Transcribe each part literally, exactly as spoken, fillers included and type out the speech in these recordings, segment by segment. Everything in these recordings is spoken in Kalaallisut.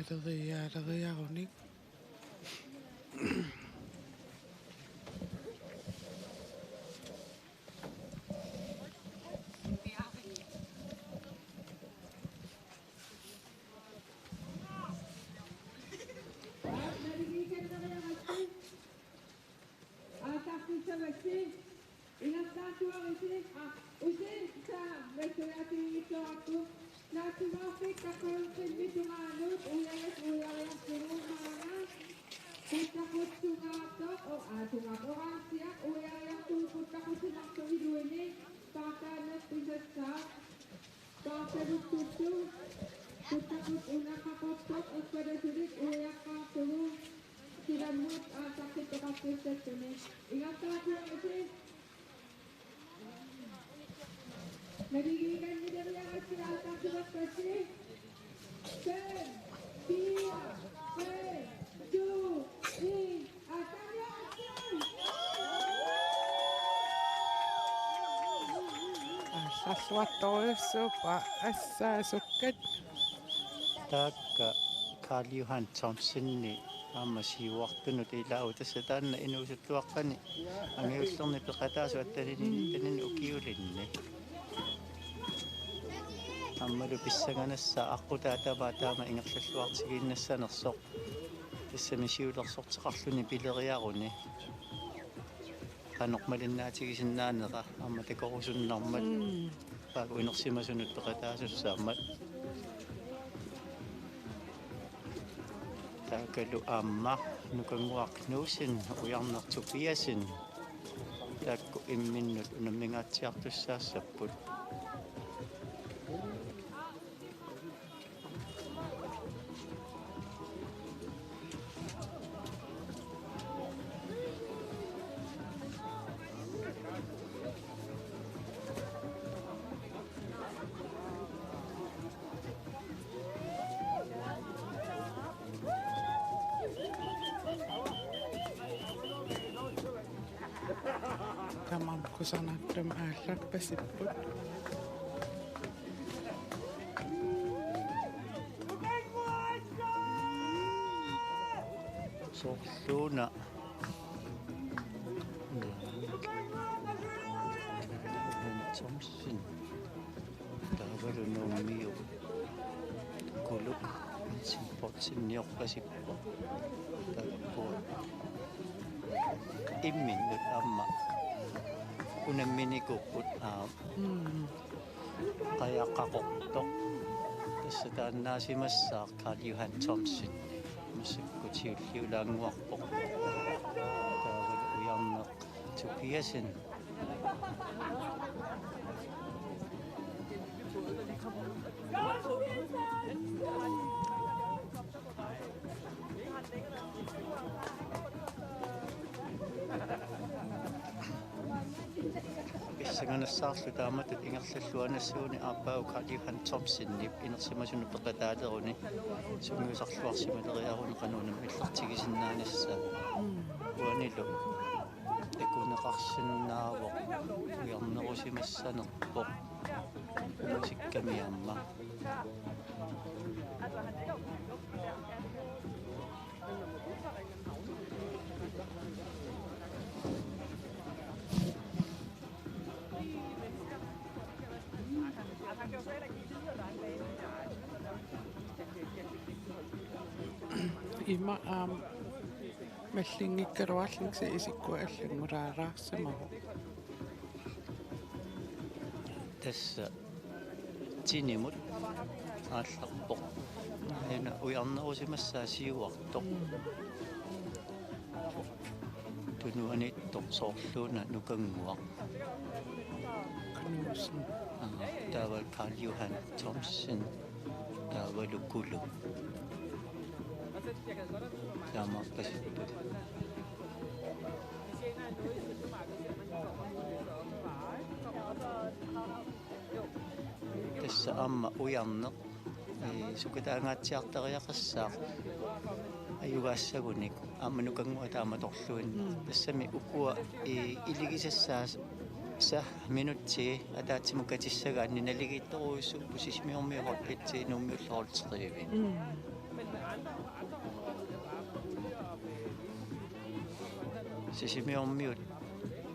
Teriaaleriarunik. Aasaartissavassi, ingerlaartuarisi, aa, usi saa massuiaatigiittorakku, naatsumaarfik taqqavimminnut tungaanut uiagas uiariartugu maanga, puttaqutsungaartoq, o-, aa, tungaartoq oransiaq uiariartugu puttaqutsunartoq iluini, paartaanneq pisassaaq. Taartaluttuttu, puttaqut una qaqortoq erpalasulik uiaqqaartugu, silammut aasaqqittoqartussassuni. Ingerlaartuarisi. Naligiinnarniarassi aasaartuarpassi. Fem, fire, tre, to, en. Aallarluartorujussuupput assaasukkat. Taakku Karl Johan Thomsenip aamma siuartunut ilaa, tassa taanna inuusuttuaqqani angajullerni peqataasut attanin-, mm, attanin ukiulinni. Aammalu pissanganassaaq aqqutaa tamaat taama ingerlalluartigiinnassanersoq. Tassami siulersorteqarluni pileriaruni. Qanoq malinnaatigisinnaanera aamma takorusunnarmat. Mm. Taakku inersimasunut peqataasussaammat. Taakkualu aamma Nukannguaq Knudsen, Ujarneq Tobiassen. Taakku imminnut unammingaatsiartussaassapput. Tamarmik kusanartumik aallarpasipput. Soorluuna Thomsen. Taavalu Nuummiut Kuluk Hansen Poulsen niorpasippoq. Taakku imminnut aamma unamminikuupput, aa, mm, qajaq qaqortoq. Tassa taannaasimassaaq Karl Johan Thomsen. Massakkut siulliulaannguarpoq. Taavalu Ujarneq Tobiassen. Pissanganassaarlu taamatut ingerlalluarnissaguni aappaagu Karl Johan Thomsenip inersimasunut peqataaleruni sungiusarluarsimaleriaruni qanoq unammillertigisinnaanissaa. Mm. Uanilu takuneqarsinnaavoq, ujarnerusimassanerpoq musikkami aamma. Ima aamma mallinngikkaluarluni kisianni isikkua allanngulaaraarsimavoq. Tassa tinimut aallarpoq. Aajuna ujarnerusimassaa siuartoq. Tunuaniittoq soorluuna Nukannguaq Knudsen. Aa, taava Karl Johan Thomsen. Taavalu Kuluk. Taamaappasinnaavoq. Tassa aamma Ujarneq, ee, sukataangaatsiartariaqassaaq ajugaassagunik, aamma Nukannguaq taamatorluinnaq. Mm. Tassami ukua, ee, iligisassaasa minutsi ataatsimut katissagaanni naligiittorujussuupput Sisimiormiut hold et, Nuummiullu hold tre-vit. Mm. Sisimiormiut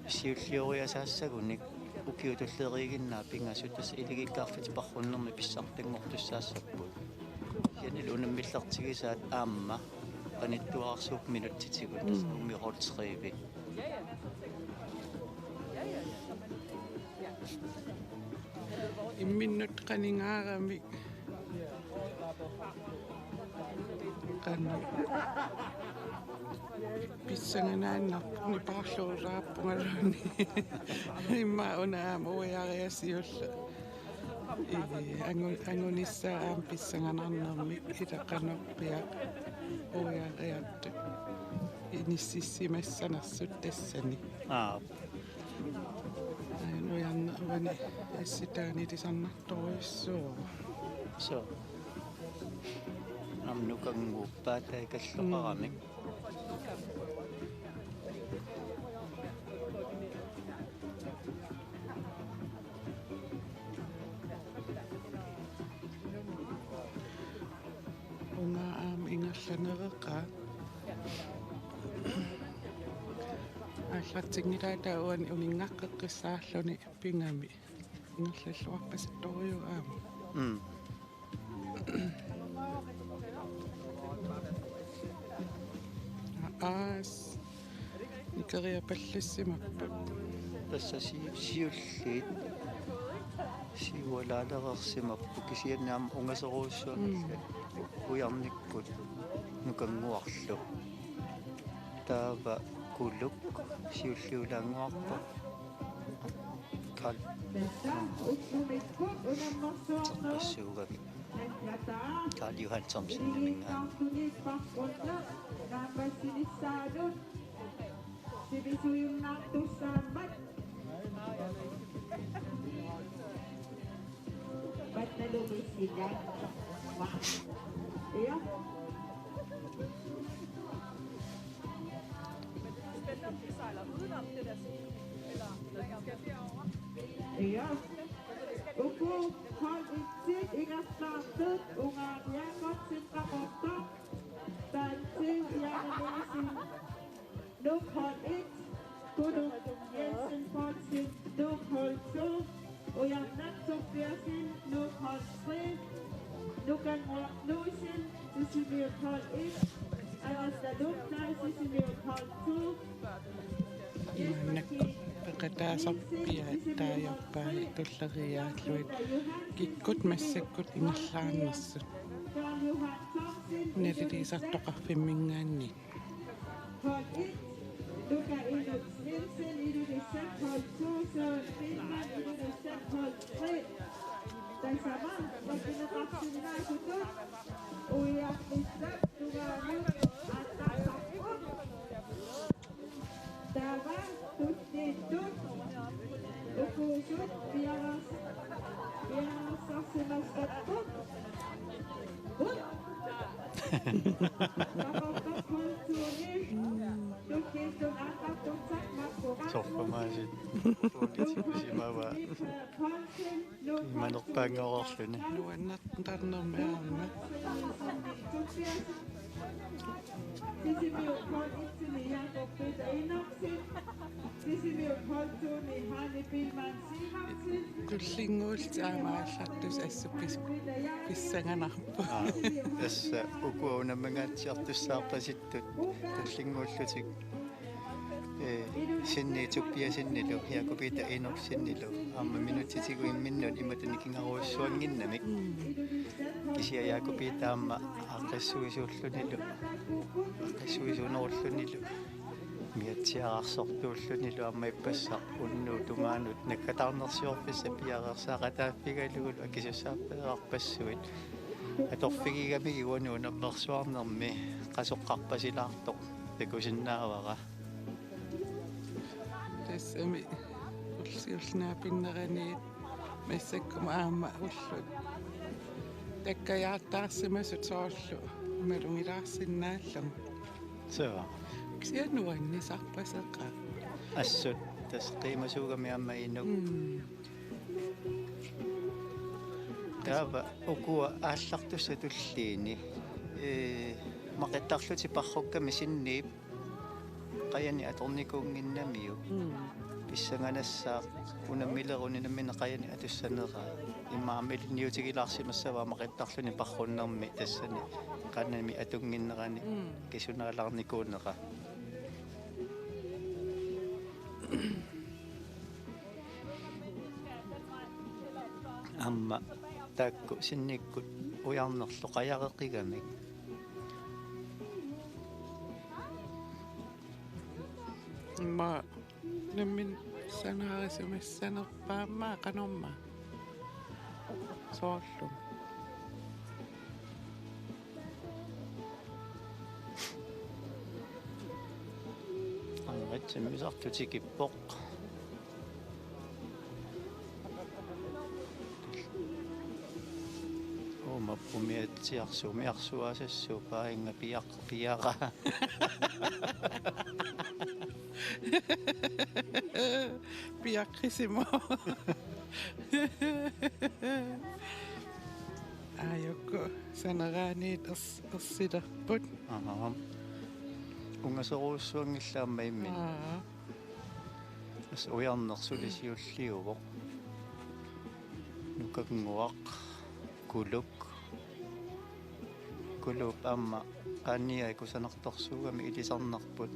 siullioriasaassagunik ukiut tulliinnaq pingasut tassa ilikikkaarfiit parrunnermi pissartanngortussaassapput. Kisianni unammillertigisaat aamma qanittuararsuupput minutsitigut tassa Mm. nummer tre-vi. Imminnut qaningaaramik. Qanoq. Pissanganaannarpoq nipaarluulaarpungaluunniit. Immaqa una aamma uiariasiulla. Ii, angu-, angunissaa aamma pissanganarnermik ila qanorpiaq uiariartut. Inississimassanersut tassani. Aa. Aajuna ujarneq uani assitaanilisarnartorujussuuvoq. Soo. Aamma nukannguuppaat taava ikalloqaramik. Mm. Uanga aamma ingerlanereqaaq. Aallartinngilaat taava uani uninngaqqeqqissaarluni pigami. Ingerlalluarpasittorujuuvoq aamma. Mm. Aas. Nikeriapallassimapput. Tassa si-, siulliit. Siualaalereersimapput kisianni aamma ungasorujussuanngillat. Mm. Ujarnikkut nukannguarlu. Taava Kuluk siulliulaannguarpoq. Karl. Terpassuugami. Karl Johan Thomsen niminngaanniit. Sivisujunnartussaammat. Pattalumissinga. Ja. Ja. Uku hold et-it ingerlaartut, Ungaaq Jakobsen Qaqortoq, Tante Janne Nielsen. Nuuk hold et, Kuluk Jensen Poulsen, Nuuk hold to, Ujarneq Tobiassen, Nuuk hold tre, Nukannguaq Knudsen, Sisimiut hold et, Anders Lundblad, Sisimiut hold to, Maannakkut peqataasarpiaat taajarpai tulleriiaarlugit kikkut massakkut ingerlaarnersut. Naliliisartoqarfimminngaanniit. Hold et, Luka Enok Svendsen, Ilulissat, hold to, Søren Friedmann, Ilulissat, hold tre. Tassami, takineqarsinnaasutut, uiartissat tungaanut aallartarput. Taava tulliittut ukuusut piareers-, piareersarsimassapput. Qaqortoq hold to-ni tulliittut aallartussat Marco Rasmussen. Sorpamaasi. Puulitsipisimavaa. Imanerpaanngorluni. Nuannertarnermi aamma. Sisimiut hold et-imi Jakob Peter Enoksen. Sisimiut hold to-mi Hanne Biilmann Sivertsen. Tullinnguullutik aamma aallartussat assut pis-, pissanganarpoq. Aa, tassa ukua unammingaatsiartussaarpasittut tullinnguullutik. Ee, Sinni Tobiassenilu, Jakob Peter Enoksenilu, aamma minutsitigut imminnut imatut nikingarujussuannginnamik. Kisianni Jakob Peter aamma aaqqissuisuullunilu, aaqqissuisuunerullunilu, miatsiaararsortuullunilu aamma ippassaq unnuup tungaanut naggataarnersiorfissaq piareersaaqataaffigalugulu akisussaaffigeqarpassuit. Atorfigigamiuk uani unammersuarnermi qasoqqarpasilaartoq takusinnaavara. Tassami ullut siulliit naapinneraniit massakkut aamma ullut takkajaartaarsimasut soorlu malugilaarsinnaallugit. Soo. Kisianni nuannisarpaseqaaq. Assut tassa qiimasuugami aamma inuk. Mm. Taava ukua aallartussat tulliini, ee, maqittarlutik parrukkami Sinniip Qajani atornikuunnginnamiuk. Mm. Pissanganassaaq unammileruni nammineq qajani atussaneraa. Immaqa aamma ilinniutigilaarsimassavaa maqittarluni parrunnermi tassani qanami atunnginnerani. Mm. Kisunaalaarnikuunera. Aamma taakku sinnikkut ujarnerlu qajareqigamik. Immaqa nammineq sanaarisimassanerpaammaa qanormaa. Soorlu. Aamma timmisartut tikippoq. Uuma umiatsiarsuup, umiarsuaasassuup, painga piaq-, piara. Piaqqisimo. Aajuku saneraaniit ers-, ersilerput. Aamma. Ungasorujussuanngillat aamma imminnut. Aa. Tassa ujarneq suli siulliuvoq. Nukannguaq, Kuluk. Kuluup aamma qaanniai kusanartorsuugami ilisarnarput.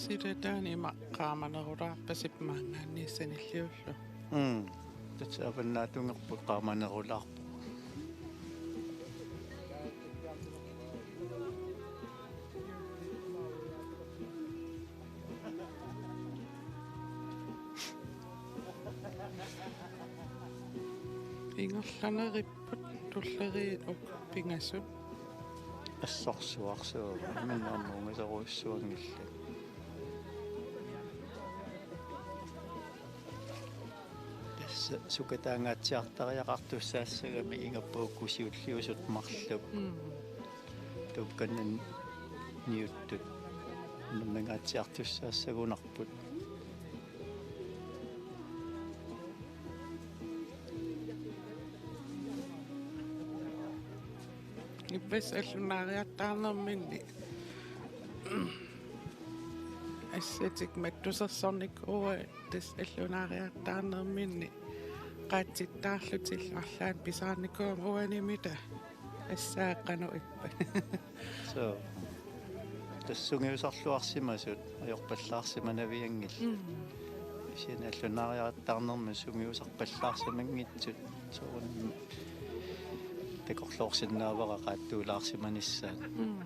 Silataani ima qaamanerulaarpasippoq maanngaanniit sanilliullugu. Mm. Tassa avannaatungerput qaamanerulaarpoq. Ingerlaneripput tulleriit uku pingasut. Assorsuarsuuvoq, imminnut aamma ungasorujussuanngillat. Tassa sukataangaatsiartariaqartussaassagami ingammik uku siulliusut marluk. Mm. Tuukkananniuttut. Unammingaatsiartussaassagunarput. Ippassaq allunaariartaarnerminni. Assatik mattusersornikuuaat tassa allunaariartaarnerminni qaatsittaarlutillu arlaannik pisaarnikuugama uanimi taava. Assaat qanoq ippat? Soo. Tassa sungiusarluarsimasut ajorpallaarsimanavianngillat. Mm. Kisianni allunaariartaarnermi sungiusarpallaarsimanngitsut soorunami takorloorsinnaavara qaattuulaarsimanissaat. Mm.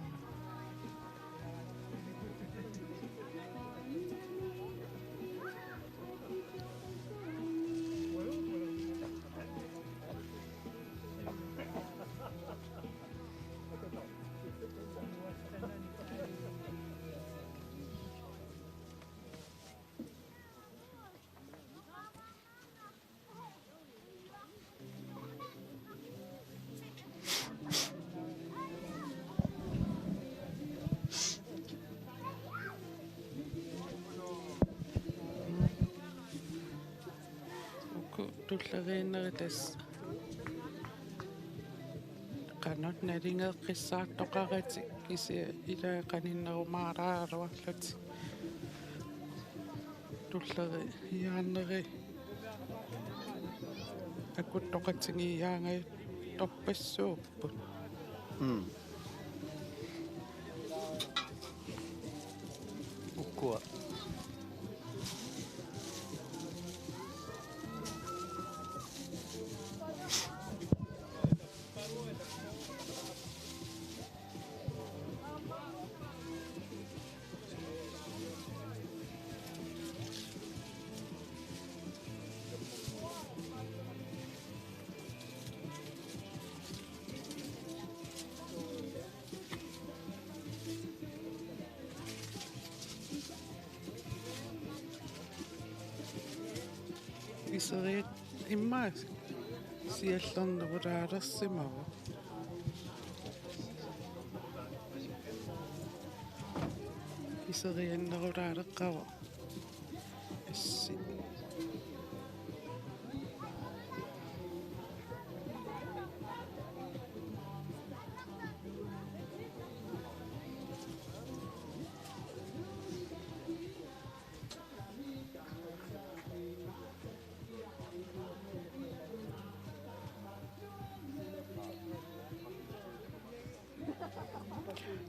Uku tulleriinneri tassa qanoq nalingeeqqissaartoqaratik kisianni ilaa qaninnerumaaraluarlutik. Tulleriiaanneri akuttoqatigiiaangajattorpassuupput. Mm. Ukua. Iseriat immaqa siallernerulaalersimavoq. Seriannerulaaleqqavoq. Assi.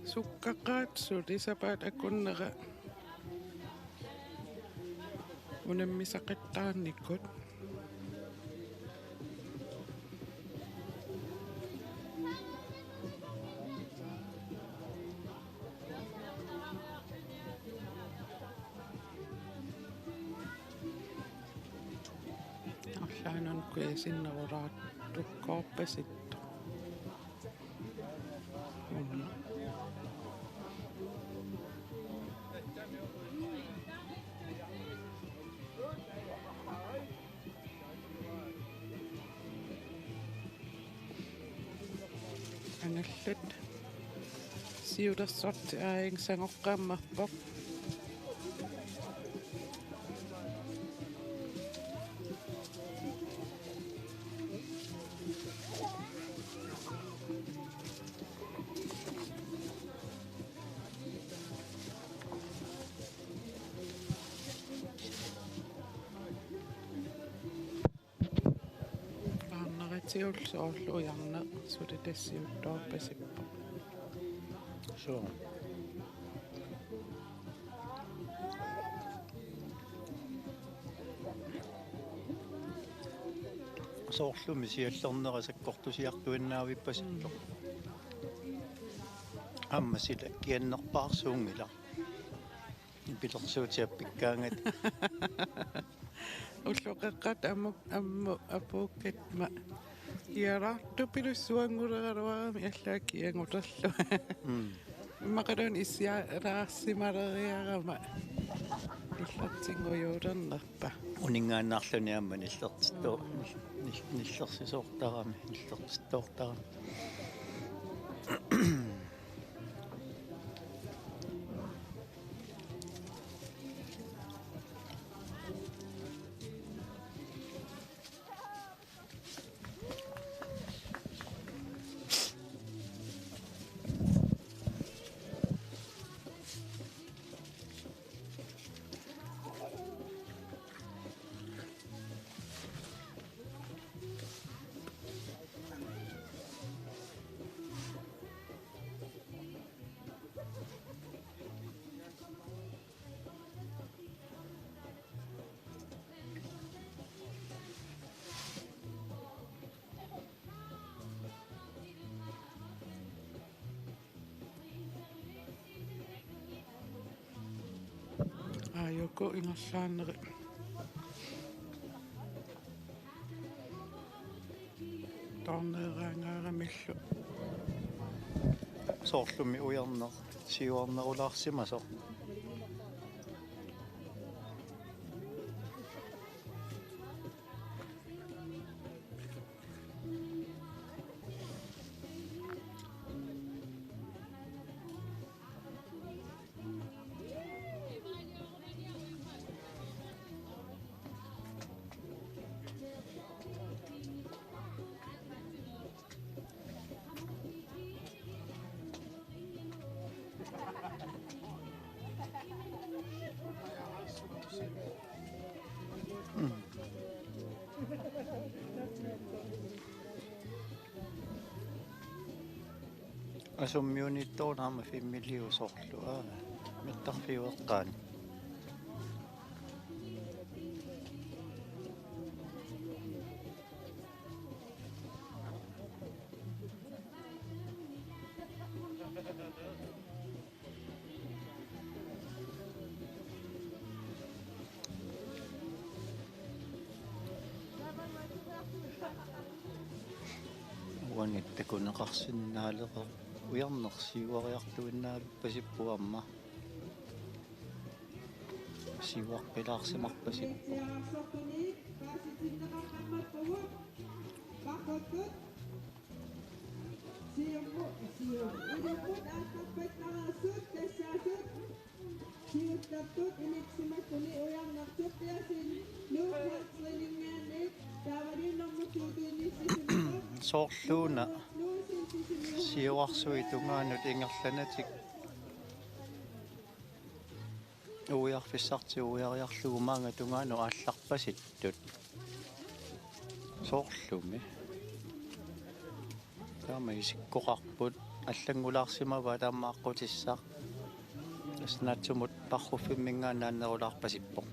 Sukkaqaat suli sapaat akunnera unammisaqattaarnikkut. Arlaanut kujasinnerulaartukkoorpasippoq. Una. Angallat. Siulersortit aajuna sangoqqammerpoq. Aarneratigullu soorlu ujarneq suli tassa siuttoorpasippoq. Suu. Soorlumi siallernera sakkortusiartuinnavippasinneq. Aamma sila kiannerpaarsuunngilaq. Pilersuutia pikkaangat. Ulloqeqqata ammut, ammut apuukkat ma. Iaraartupilussuanngulerallarami allaat kianguterlu. Mm. Immaqaluunniit issiaraarsimaleriarama. Illertinngujuulernerpa. Uninngaannaarluni aamma nillertittu-, Mm. nil-, nil-, nillersisoortarami, nillertittoortarami. Aajuku ingerlaanneri. Toorneeraangaaramillu. Soorlumi ujarneq siuarnerulaarsimasoq. Mm. Asummiunittoornama filmiliusorlu, aa, mittarfiueqqaani. Uani takuneqarsinnaalereerpoq, ujarneq siuariartuinnavippasippoq aamma. Siuaqqilaarsimarpasippoq. Siumut, siumut. Ilummut aallarpallareersut tassaasut. Siullertut inissimakkuni ujarnertut piasin Nuuk Holtzeninngaanniit taavalu normu to-tut inissisimasoq. Soorluuna siuarsuit tungaanut ingerlanatik uiarfissartik uiariarlugu maanga tungaanut aallarpasittut. Soorlumi. Taama isikkoqarput allanngulaarsimavaat taama aqqutissaq. Tassa naatsumut Parruffimminngaanniit annerulaarpasippoq.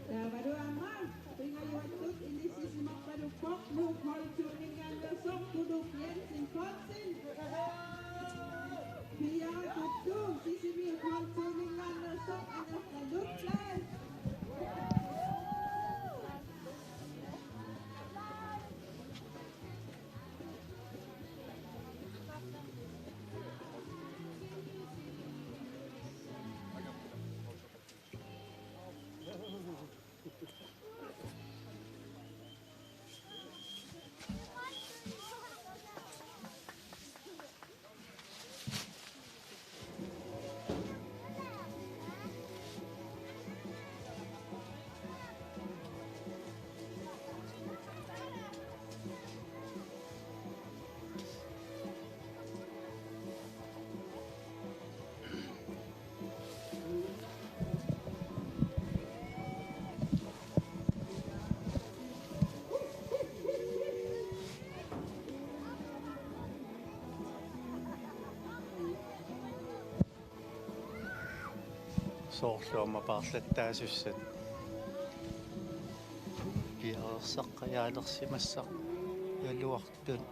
Taavalu aamma pingajuattut inissisimarpaluppoq Nuuk Holtzeninngaanneersoq Tuluk Jensen Poulsen. Pia Kuttu, Sisimiut Holtzeninngaanneersoq Anerta Lutlaas. Soorlu aamma paarlattaasussat. Piareersaqqajaalersimassaq jaluartut.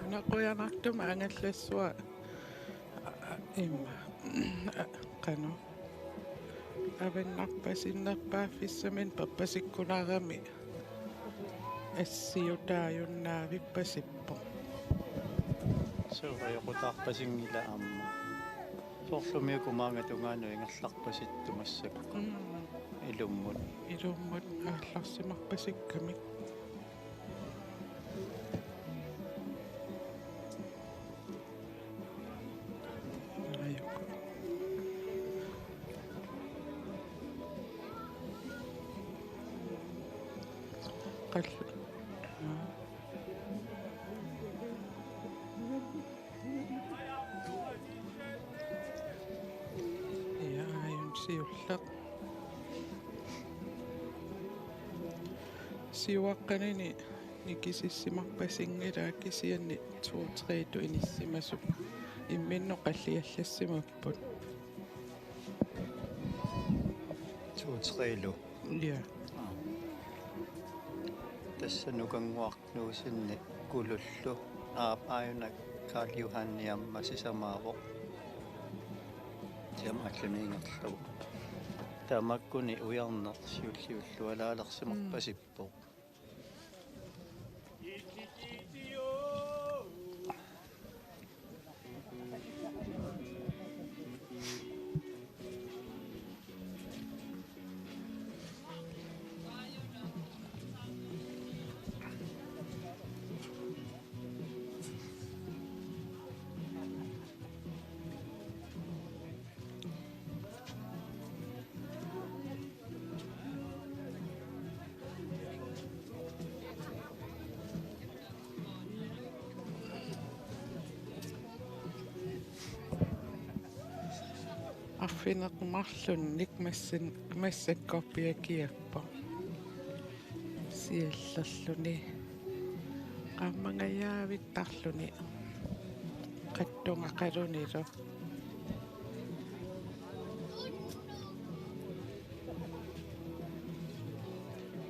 Una qujanartumik angallassavara. Imma. Qanoq. Avannarpasinnerpaaffissaminnik pappasikkunaarami assiutaajunnaavipasippoq. Suu, ajoqutaarpasinngilaq aamma. Soorlumi uku maanga tungaanut ingerlarpasittumik massakkut. Mm. Ilummut. Ilummut aallarsimarpasikkamik. Ajoq. Qal-, aa. Ja, aajuna siulleq. Siuaqqanini nikisissimarpasinngilaa kisianni to-tut inissimasut imminnut qalliallassimapput. To-tut-lu. Ja. Aa. Tassa Nukannguaq Knudsenip Kulullu. Aap, aajuna Karl Johanip aamma sisamaavoq. Siam alluniingerlugu. Tamakkuni ujarneq siulliullualaalersimarpasippoq. Arfineq-marlunnik massan-, massakkorpiaq kiappoq. Siallerluni. Qaammangajaavittarluni. Qattungaqalunilu.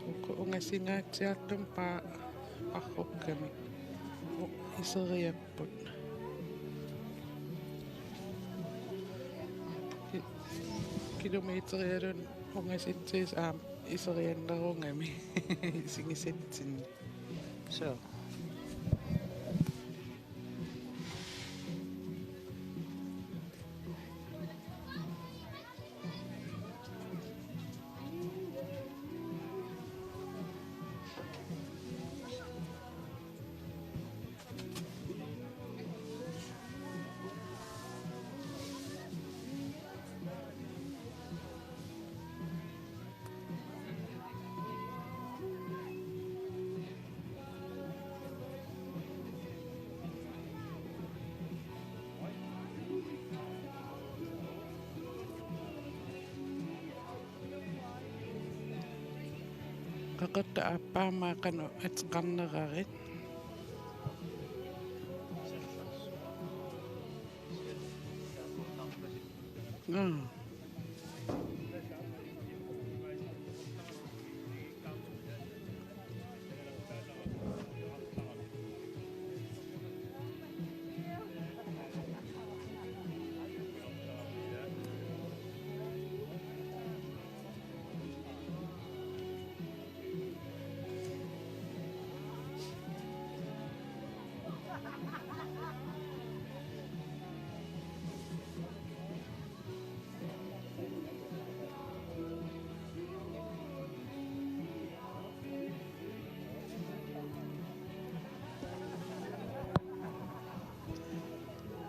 Uku ungasingaatsiartumik pa-, parrukkamik. U-, iseriapput. Ki-, kilometerialunnik ungasitsisoq aamma iseriannerugami isigisatsinnik. So. Qeqertap aappaa aamma qanoq ateqarnerarit? Aa.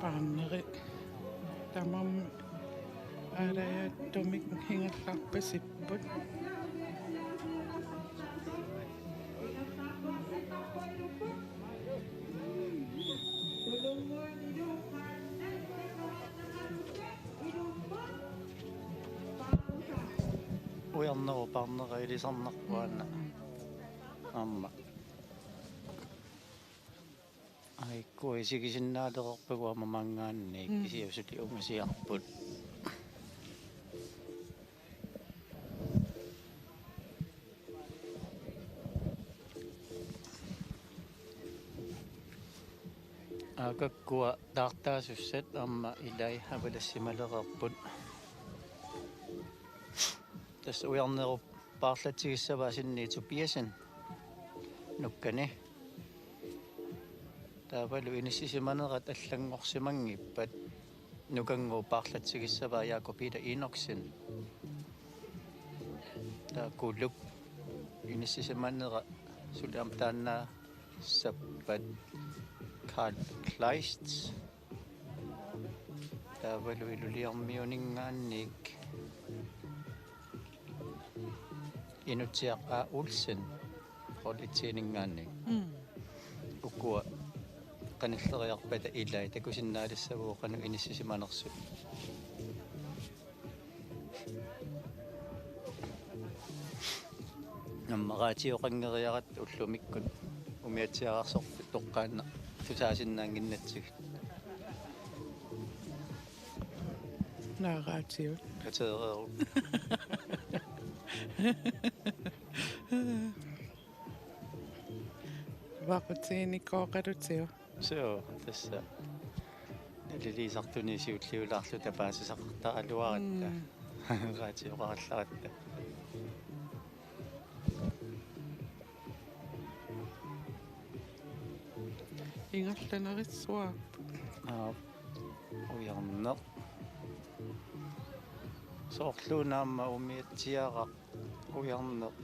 Paarneri tamarmik aalajaattumik ingerlarpasipput. Ujarnerup paarnera ilisarnarpoq aamma. Mm. Aamma. Aikkua isigisinnaalereerpagut aamma maanngaanniit. Mm. Kisianni suli ungasiarput. Aakakkua taartaasussat aamma ilai avalassimalereerput. Tassa ujarnerup paarlatsigissavaa Sinni Tobiassen nukkani. Taavalu inissisimanerat allanngorsimanngippat, nukannguup paarlatsigissavaa Jakob Peter Enoksen. Taava Kulup inissisimanera suli aamma taannaassappat Karl Kleist. Taavalu Ilulissarmiuninngaanniit Inutsiaq A. Olsen, Rold Etienninngaanniit. Mm. Ukua qanilleriarpata ilai takusinnaalissavagut qanoq inissisimanersut. Aamma raatioqanngeriaratta ullumikkut umiatsiaararsorput toqqaannaq tusaasinnaannginnatsigit. Naa, raatio. Kateereeruk. Vaqutiginikoqalutsigu. Suu, tassa. Liliisartuni siulliulaarluta paasisaqartaraluaratta. Mm. Raatioqarallaratta. Ingerlanerissuarput. Aap. Ujarneq. Soorluuna aamma umiatsiaraq ujarneq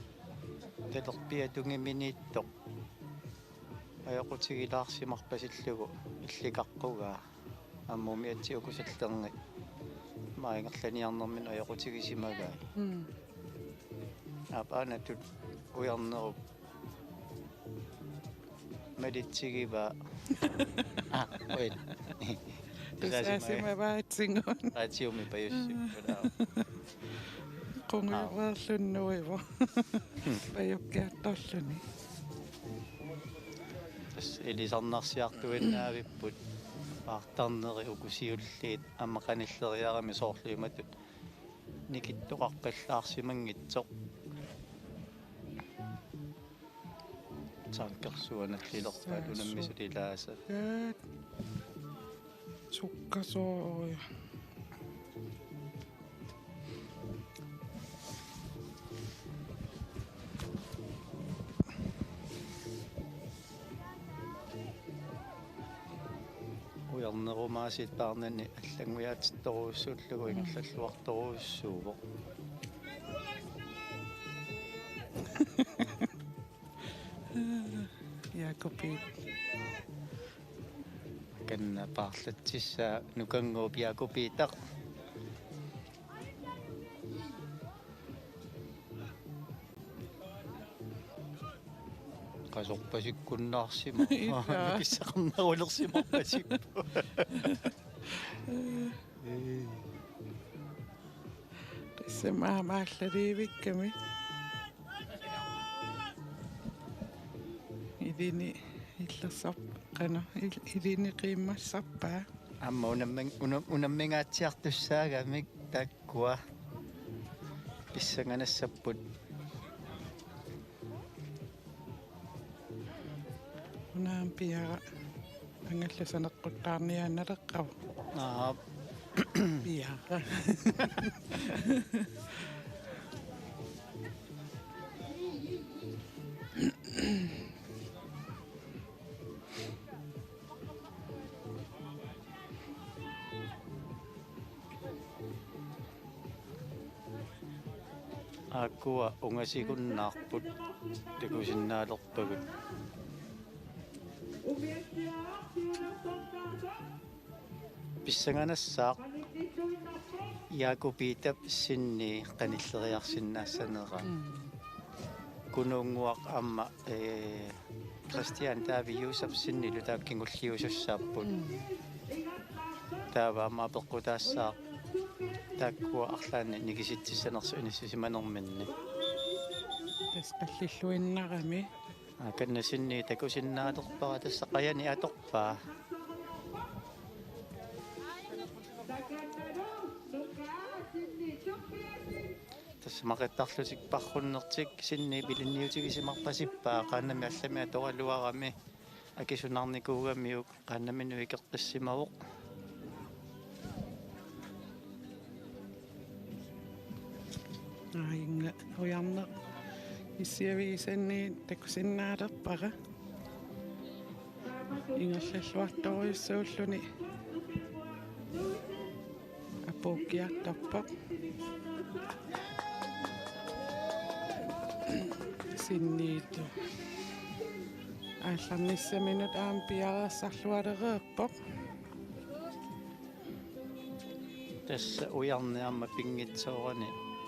talerpiata tungiminiittoq. Ajoqutigilaarsimarpasillugu illikaqqugaa. Aamma umiatsiaq uku sallerngit. Aamma ingerlaniarnerminni ajoqutigisimagai. Mm. Aap, aanatut ujarnerup malitsigivaa. Aa, uin. Tusaasimavaatsigut. Raatiumi pajussippunga. Qungujuaarlunnuivo. Pajukkiartorluni. Tassa ilisarnarsiartuinnaavipput paartarneri uku siulliit aamma qanilleriarami soorlu imatut nikittoqarpallaarsimanngitsoq. Taakkersuaq nallilerpaat unammisut ilaasa. Sukkasoorujussuaq. Ujarnerumaasiit paarnani allanngujaatittorujussuullugu ingerlalluartorujussuuvoq. Jakobi. Kanna paarlatsissaa Nukannguup Jakobitaq. Qasorpasikkunnaarsima. Ila. Nukissaqarnerulersimarpasippoq. Ee. Tassa aamma aallaliivikkami. Ilini illersarp-, qanoq, il-, ilini qiimmassarpaa. Aamma unammin-, unam-, unammingaatsiartussaagamik taakkua pissanganassapput. Una aamma piara angallat saneqquttaarniaannaleqqavoq. Aap. Piara. Aakkua ungasigunnaarput takusinnaalerpagut. Pissanganassaaq Jakobitap sinni qanilleriarsinnaassanera. Mm. Kunuunnguaq aamma, ee, Christian David Josefsenilu taakku kingulliusussaapput. Mm. Taava aamma apeqqutaassaaq taakkua arlaannik nikisitsissanersoq inissisimanerminni. Tassa qallilluinnarami. Aa, kanna sinni takusinnaalerpara, tassa qajani atorpaa. Tassa maqittarlutik parrunnertik sinni ilinniutigisimarpasippaa, qaannami allami atoraluarami akisunarnikuugamiuk qaannaminut ikeqqissimavoq. Aa, inga ujarneq issiavigisanni takusinnaalerpara. Ingerlalluartorujussuulluni apuukkiartorpoq. Sinniittoq. Aallarnissaminut aamma piareersarlualereerpoq. Tassa ujarneq aamma pinngitsoorani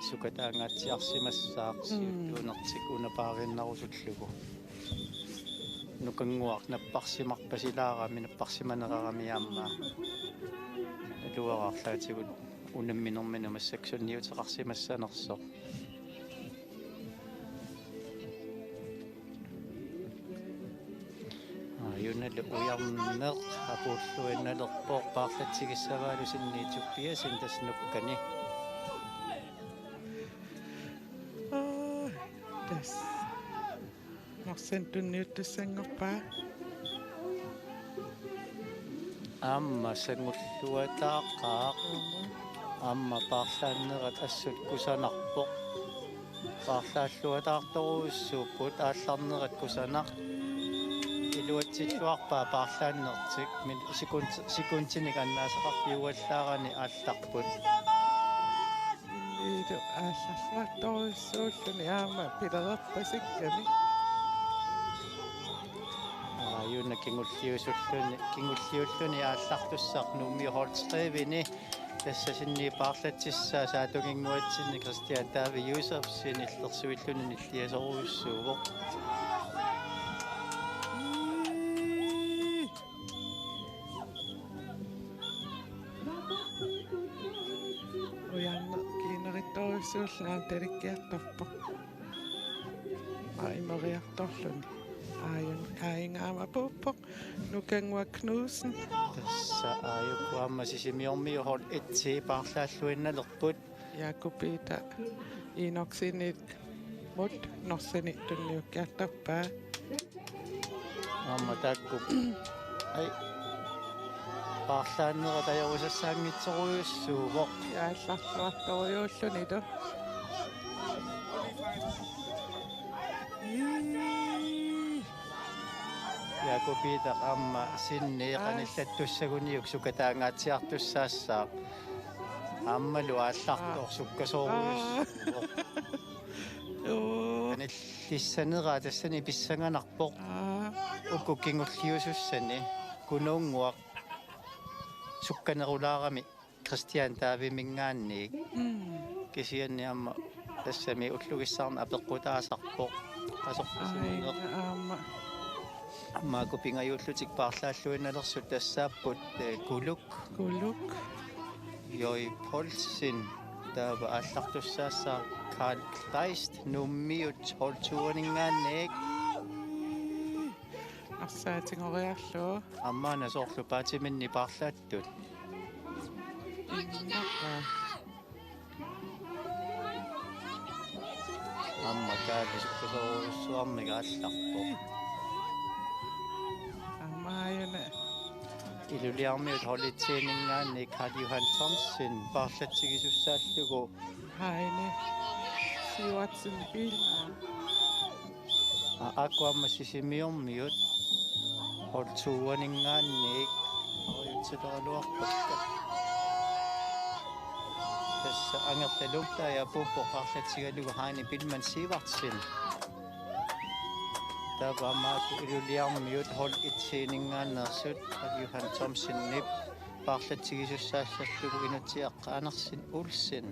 sukataangaatsiarsimassaaq. Mm. Siuttuunertik una paariinnarusullugu. Nukannguaq napparsimarpasilaarami, napparsimanerarami aamma. Naluara arlaatigut unamminerminut massakkut sunniuteqarsimassanersoq. Aa, ajunalu ujarneq apuulluinnalerpoq, paarlatsigissavaalu sinni Tobiasen tassa nukkani. Aa, tassa. Marsen tunniuttussanngorpaa. Aamma sangulluataaqaaq. Aamma paarlaannerat assut kusanarpoq. Paarlaalluataartorujussuupput, aallarnerat kusanaq. Iluatsilluarpaa paarlaannertik, min-, sekund-, sekundinik annaasaqarfiuallaarani aallarput. Ilu aallarluartorujussuulluni aamma pilererpasikkami. Aajuna kingulliusulluni, kingulliulluni aallartussaq Nuummi hold tre-vini. Tassa sinni paarlatsissaa saatunginnguatsinni Christian David Josefsen illersuilluni nilliasorujussuuvoq. Ujarneq kiinerittorujussuullu aamma talikkiartorpoq. Aamma imeriartorluni. Aajuna Kaajunga aamma apuuppoq. Nukannguaq Knudsen. Tassa aajuku aamma Sisimiormiut hold et-i paarlaalluinnalerput. Jakob Peter Enoksenimut Norsani tunniukkiartorpaa. Aamma taakku. Ai. Paarlaannerat ajorusassaanngitsorujussuuvoq. Aallarluartorujussuullunilu. Ii. Jakob Peter aamma sinni Aas. Qanillattussaguniuk sukataangaatsiartussaassaaq. Aammalu aallartoq Aa. Sukkasoorujussuuvoq. Aa. Uu. Qanillissaneraa tassani pissanganarpoq. Aa. Uku kingulliusussani Kunuunnguaq sukkanerulaarami Christian Davidiminngaanniit. Mm. Kisianni aamma tassami ullugissarna apeqqutaasarpoq. Qasorpasimineq. Aajuna aamma. Aamma uku pingajuullutik paarlaalluinnalersut tassaapput, eh, Kuluk. Kuluk. Joi Poulsen. Taava aallartussaassaaq Karl Kleist Nuummiut hold to-aninngaanniit. Arsaatigooriarlugu. Aamma una soorlu paatiminni paarlaattut. Innaqaa. Aamma Kaali sukkasoorujussuarmik aallarpoq. Aamma aajuna. Ilulissarmiut hold et-ianinngaanniit Karl Johan Thomsen paarlatsigisussaallugu. Heine Sivertsen Biilmann. Aa, aajuku aamma Sisimiormiut hold to-aninngaanniit. Ariutsileraluarpakka. Tassa Angerlalum taja apuuppoq paarlatsigalugu Heine Biilmann Sivertsen. Taava aamma aajuku Ilulissarmiut hold et-ianinngaanneersut Karl Johan Thomsenip paarlatsigisussaassallugu Inutsiaq Andersen Olsen.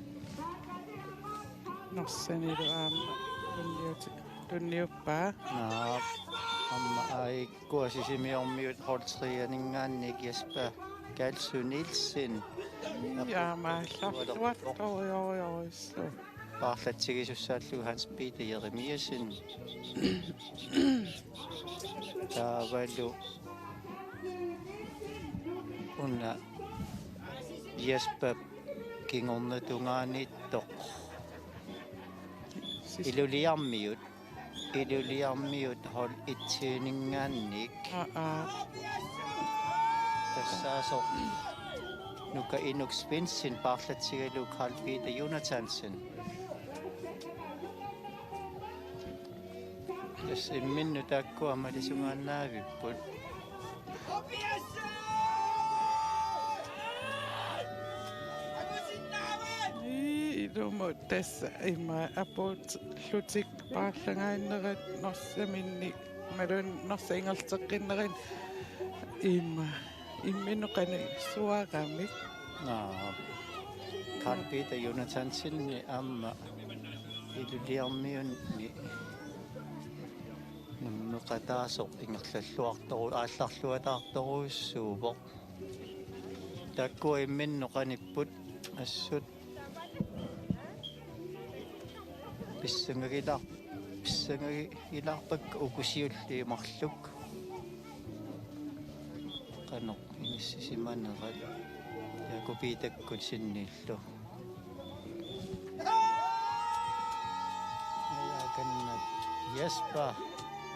Norsanilu aamma tunniut-, tunniuppaa. Naap, aamma aajuku Sisimiormiut hold tre-aninngaanniit Jesper Kalsø Nielsen. Ii, aamma aallarluartorujorujorujussuaq. Paarlatsigisussaallugu Hans Peter Jeremiassen. Taavalu una Jesper kingorna tungaaniittoq. Sis- Ilulissarmiut, Ilulissarmiut hold et-ianinngaanniit. Aa, aa. Tassaasoq Nuka Inuk Svendsen paarlatsigalugu Karl Peter Jonathansen. Tassa imminnut taakkua malisungaannavipput. Ii, ilumut tassa ima apuullutik paarlagaannerat Norsaminni, imaluunniit Norsap ingerlateqqinnerani ima imminnut qanittuaramik. Naa. Karl Peter Jonathansenip aamma Ilulissarmiunni nammineqataasoq ingerlalluartoru-, aallarluataartorujussuuvoq. Taakkua imminnut qanipput assut. Pissangagilaar-, pissangagilaarpakka uku siulliit marluk. Qanoq inissisimanerat Jakob Peterkut sinniillu. Ajakanna Jesper.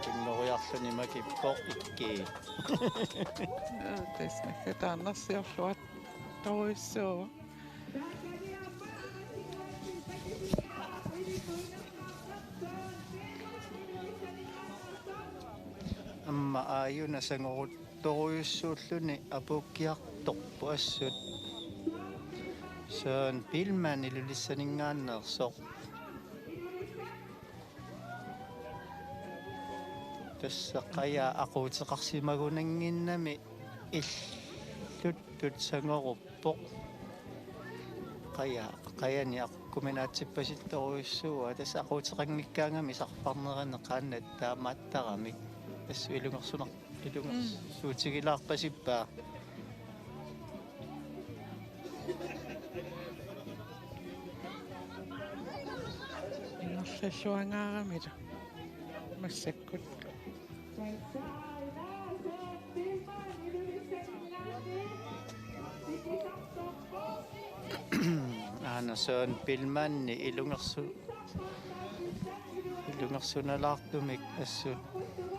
Pinngoriarluni makippoq ikkii. Tassa naggataarnarsiorluartorujussuuvoq. Aamma aajuna sangoruttorujussuulluni apuukkiartorpoq assut. Søren Biilmann Ilulissaninngaanneersoq. Tassa qajaq aquuteqarsimagunannginnami illuttut sangoruppoq. Qajaq, qajani aqukkuminaatsippasittorujussuuaa. Tassa aquuteqanngikkaangami sarfarnerani qaannat taamaattarami. Tassa ilungersunar-, ilungersuutigilaarpasippaa. Ingerlalluangaaramilu massakkut. Aana Søren Biilmanni ilungersu-, ilungersunalaartumik assut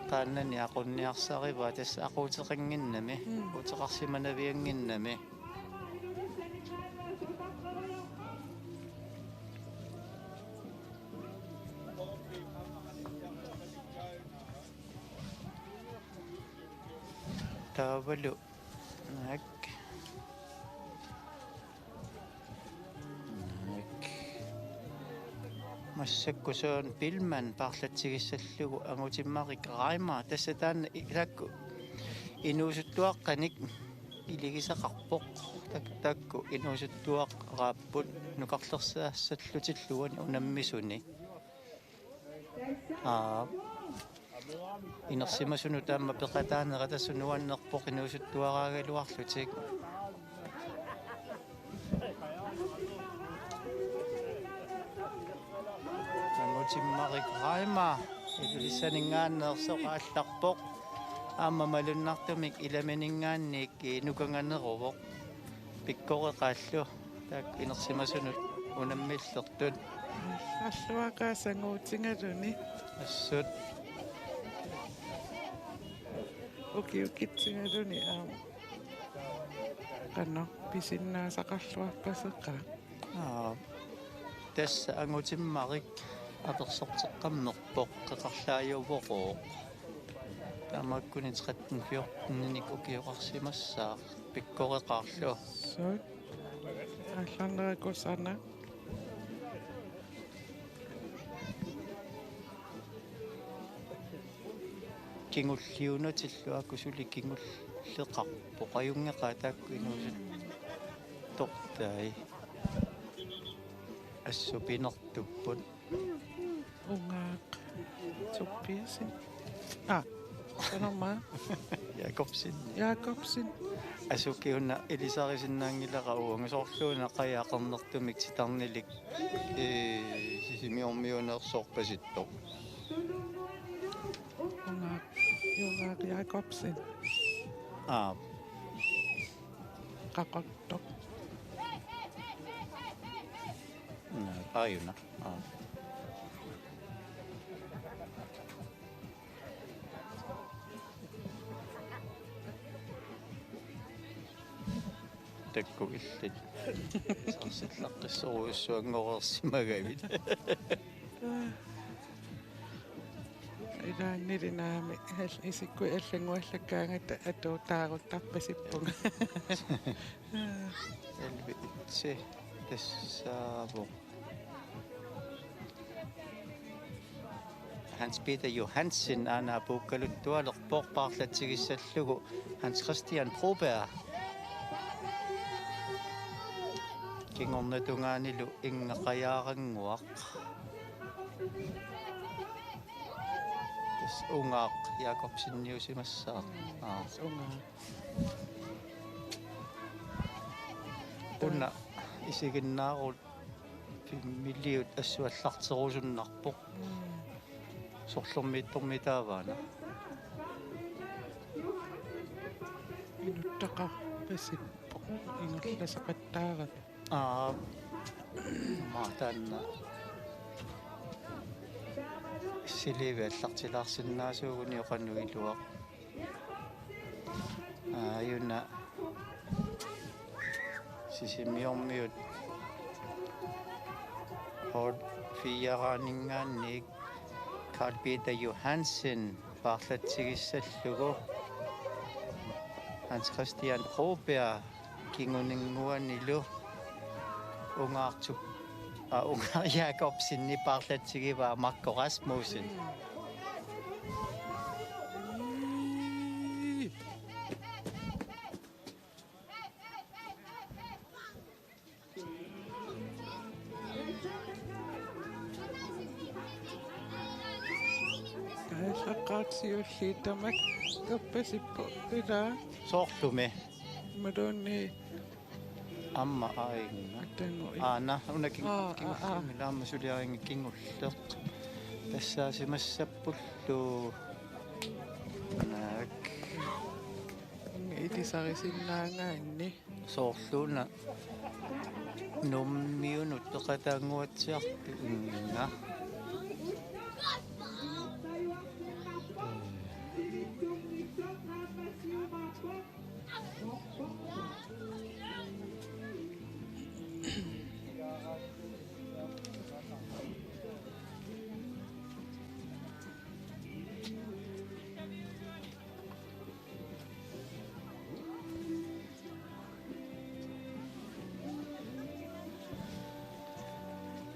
qaannani aqunniarsarivaa, tassa aquuteqannginnami, Mm. aquuteqarsimanaviannginnami. Taavalu naak. Naak. Massakkut Søren Biilmann paarlatsigissallugu Angutimmarik Reimer. Tassa taanna i-, taakku inuusuttuaqqanik iligisaqarpoq. Tak-, taakku inuusuttuaraapput nukarlersaassallutillu uani unammisuni. Aa. Inersimasunut aamma peqataanera tassa nuannerpoq inuusuttuaraagaluarlutik. Angutimmarik Reimer Ilulissaninngaanneersoq aallarpoq. Aamma malunnartumik ilamininngaanniit nukanganeruvoq. Pikkoreqaallu taakku inersimasunut unammillertut. Alluaqaasanguutigaluni. Assut. Ukiukitsigaluni aamma. Qanoq pisinnaasaqarluarpaseqaaq. Aa, tassa Angutimmarik apersorteqqammerpoq qeqarlaajuvoq. Taamaakkuni tretten fjorten-inik ukioqarsimassaaq pikkoreqaarlu. Suu. Aallarnera kusanaq. Kingulliunatillu aajuku suli kingulleqarpoq. Ajunngeqaat taakku inuusuttortai. Assut pinertupput. Ungaaq. Tobiasen. Aa, qanormaa? Jakobsen. Jakobsen. Asukiuna ilisarisinnaanngilara uanga soorluuna qajaq qernertumik titarnilik, ee, Sisimiormiuunersorpasittoq. Ungaaq, Ungaaq Jakobsen. Aa. Qaqortoq. Naa, aajuna. Aa. Taakku illit. Saarsillaqqissorujussuanngoreersimagavit. Ilaannili naamik al-, isikkuit allannguallakkaangatta atuutaaruttarpasippunga. Elvi itse tassaavoq. Hans Peter Johansen aana apuukkaluttualerpoq paarlatsigissallugu Hans Christian Broberg. Kingorna tungaanilu inngaqajaarannguaq. Tassa Ungaaq Jakobseniusimassaaq. Aa. Ungaaq. Una isiginnaarut filmiliut assuallarterusunnarpoq. Mm. Sorlermiittormiit taavaana. Inuttaqarpasippoq ingerlasaqattaarami. Aa, maa taanna. Siliviallartilaarsinnaasuuguni oqanuiluaq. Aajuna Sisimiormiut Hort Fiaraaninngaanniit Carl Peter Johansen paarlatsigissallugu. Hans Christian Broberg kinguninnguanilu ungaartup, aa, Ungaaq Jakobsenip paarlatsigivaa Marco Rasmussen. Kaallaqqaarsiulliit tamakkerpasippoq ilaa. Soorlumi. Imaluunniit. Aamma aajuna. Atangu i- Aana, una kin-, aa, aa, aa, kingulliunngilaamma suliarinnga kingulleq. Tassaasimassappullu. Naak. Ilisarisinnaagaanni. Soorluuna Nuummiunut peqataannguatsiartuinga.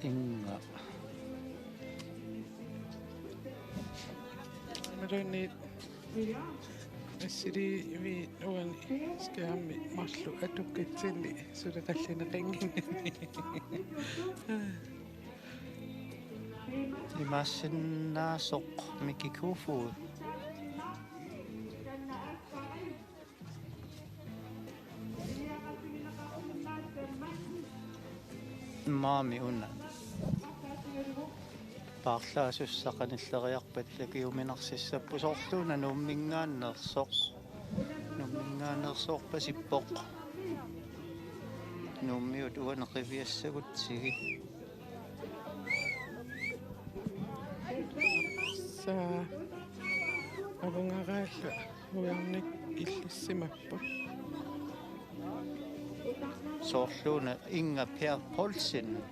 Inga. Imaluunniit assiliiviit uani skærmi marluk atukkatsinni suleqallineqannginnami. Imaassinnaasoq Miki Kofoed. Maani una. Paarlaasussaq qanilleriarpat ilagiuminarsissapput soorluuna Nuumminngaanneersoq. Nuumminngaanneersoorpasippoq. Nuummiut uani qiviassagutsigit. Sa avungaraallu ujarnik illissimapput. Soorluuna Inga Per Poulsen.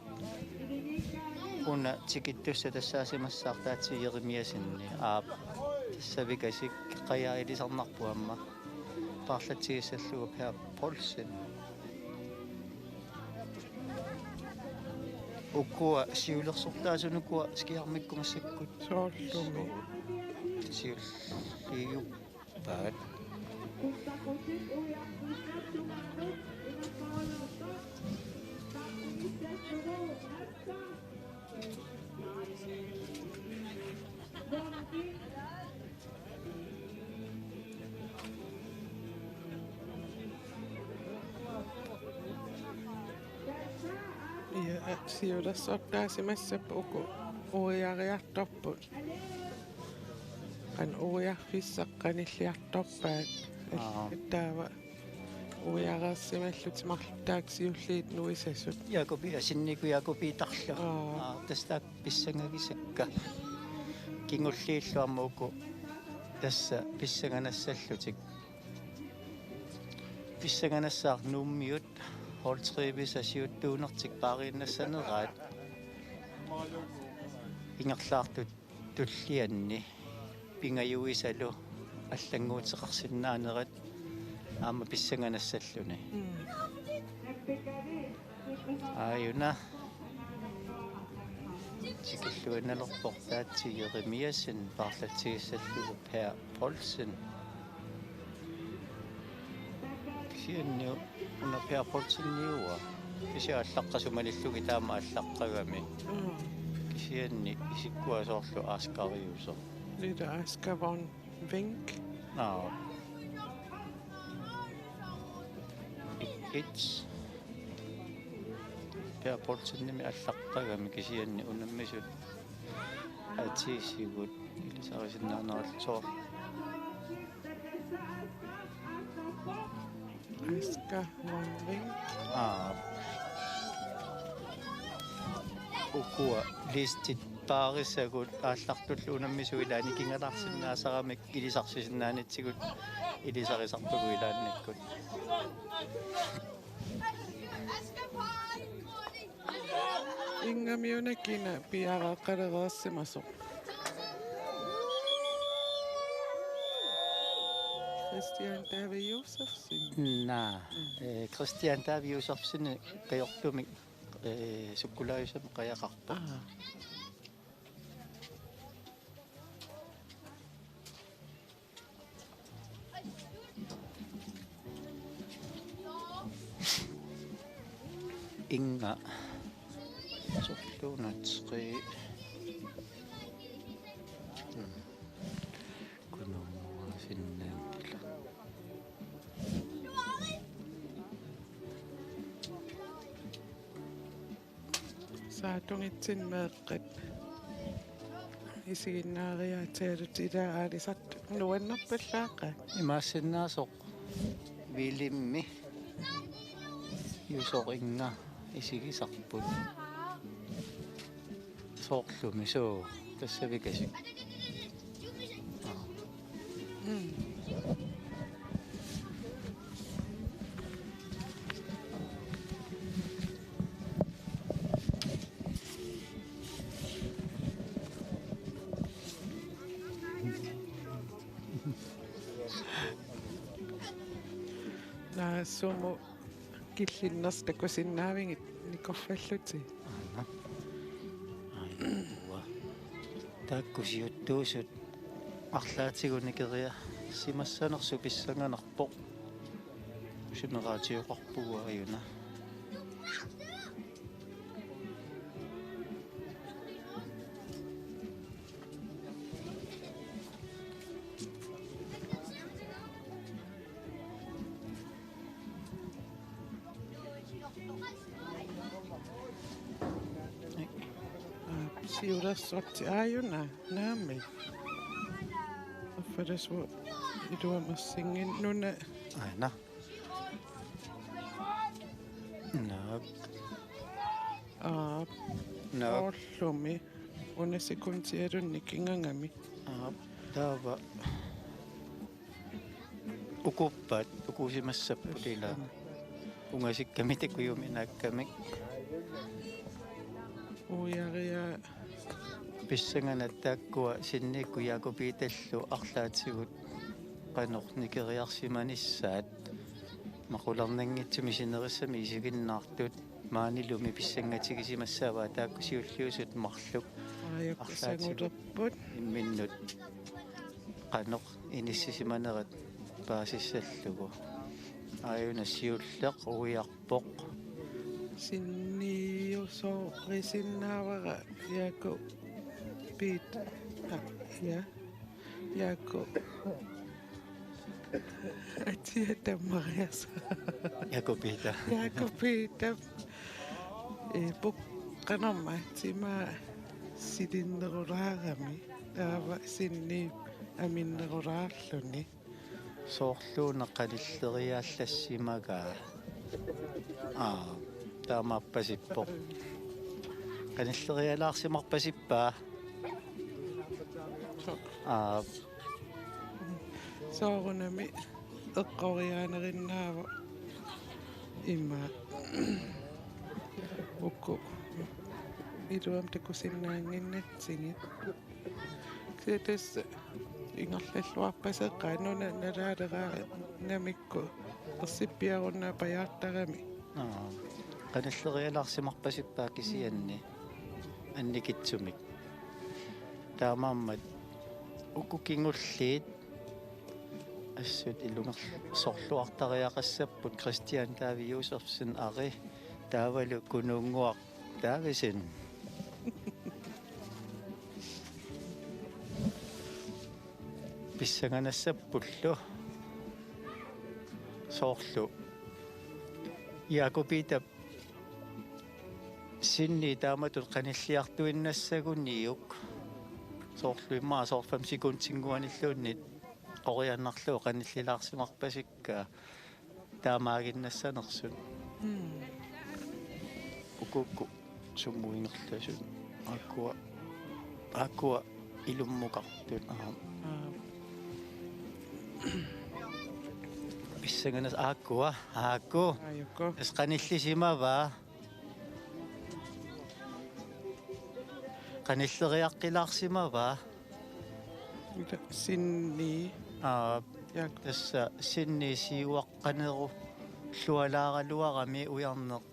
Una tikittussaq tassaasimassaaq Taatsi Jeremiassenip. Aap. Tassa Vikasik qajaa ilisarnarpoq aamma. Paarlatsigissallugu Per Poulsen. Ukua siulersortaasunukua skærmikkut massakkut. Soorlumi. Siulliuppaat. Ja, siulersortaasimassapput uku uiariartorput. Qanoq uiarfissaq qanilliartorpaat. Aa. Taava uiareersimallutik marluk taakku siulliit nuisasut. Jakobi asinniku Jakobi tarlu. Aa. Aa, tassa taakku pissangagisakka. Kingulliillu aamma uku tassa pissanganassallutik. Pissanganassaaq Nuummiut holdtrivisat siuttuunertik paariinnassaneraat. Ingerlaartut tullianni pingajuisalu allannguuteqarsinnaanerat aamma pissanganassallutik. Mm. Aajuna. Tikilluinnalerpoq Taatsi Jeremiassen paarlatsigissallugu Per Poulsen. Kisianni una Per Poulseniua. Kisianni allaqqasut malillugit taama allaqqagami. Mm. Kisianni isikkua soorlu aaskariusoq. Lille Asger von Wenk. Aa. Et, et. Per Poulsenimit allaqqagami kisianni unammisut atiisigut ilisarisinnaanerallu soorlu. Asger von Wenk. Aa. Ukua listit Paarissagut aallartullu unammisut ilaanni kingalaarsinnaasaramik ilisarsisinnaanitsigut ilisarisarpagut ilaannikkut. Inngami una kina piareeqqalereersimasoq? Christian David Josefsen. Naa, eh, Christian David Josefsen kajortumik, eh, sukkulaajusami qajaqarpoq. Aa. Inga. Sorluuna tre. Mm. Kununnguasinnaanngilaq. Saatungitsinni meeqqat isiginnaariaataalut ilaa aalisartut nuannerpallaaqaat. Imaassinnaasoq Wilhelmi Juusoq Inga isigisarput. Soorlumi suu tassavikasik. Mm. Naa, sumut killinnersoq takusinnaavigit nikorfallutit? Aana. Aajukua. Taakku siuttuusut arlaatigut nikeriarsimassanersut pissanganarpoq. Simeraatigooqarpugut aajuna. Aa, siulersorti aajuna, naamik. Affalassuaq iluamersinngin nuna. Aana. Naak. Aap. Naak. Soorlumi. Una sekundialunni kingagami. Aap. Taava. Ukuuppat, ukuusimassapput ilaa. Ungasikkamik takujuminaakkamik. Uiaria. Pissanganaq taakkua sinniikkut Jakob Peterlu arlaatigut qanoq nikeriarsimanissaat. Maqularnanngitsumik sinerissami isiginnaartut maanilumi pissangatigisimassavaat taakku siulliusut marluk. Aajuku arlaatigut sangulerput. Imminnut qanoq inissisimanerat paasissallugu. Aajuna siulleq uiarpoq. Sinniiusoorisinnaavara Jakob Peter. Aa, ja. Jakob. Atia tammariarsuaq. Jakob Peter. Jakob Peter. Ee, puk-, qanormaa timaa silinnerulaarami. Taava sinniip aminnerulaarluni. Soorluuna qanilleriaallassimagaa. Aa, taamaappasippoq. Qanillerialaarsimarpasippaa. Aap. Soorunami eqqoriaanerinnaavoq ima. Uku iluamik takusinnaannginnatsigit. Kisianni tassa ingerlalluarpaseqaaq nuna nalaaleraangamikku ersippiarunnaaq pajaartarami. Aa, qanillerialaarsimarpasippaa kisianni annikitsumik. Taamaammat uku kingulliit assut ilungersorluartariaqassapput Christian David Josefsen ari taavalu Kununnguaq Davidsen. Pissanganassappullu soorlu Jakob Peter sinnii taamatut qanilliartuinnassaguniuk soorlu immaqa soorlu fem sekundinnguanilluunniit qoriannarlugu qanillilaarsimarpasikkaa taamaaginnassanersut. Mm. Ukukku sumut ingerlasut. Aakkua Aakkua ilummukartut. Aa. Aa. Pissanganaq aakkua, aakku. Aajuku. Tassa qanillisimavaa. Qanilleriaqqilaarsimavaa. Ila sinni. Aa, Jakob. Tassa sinni siuaqqanerullualaaraluarami ujarneq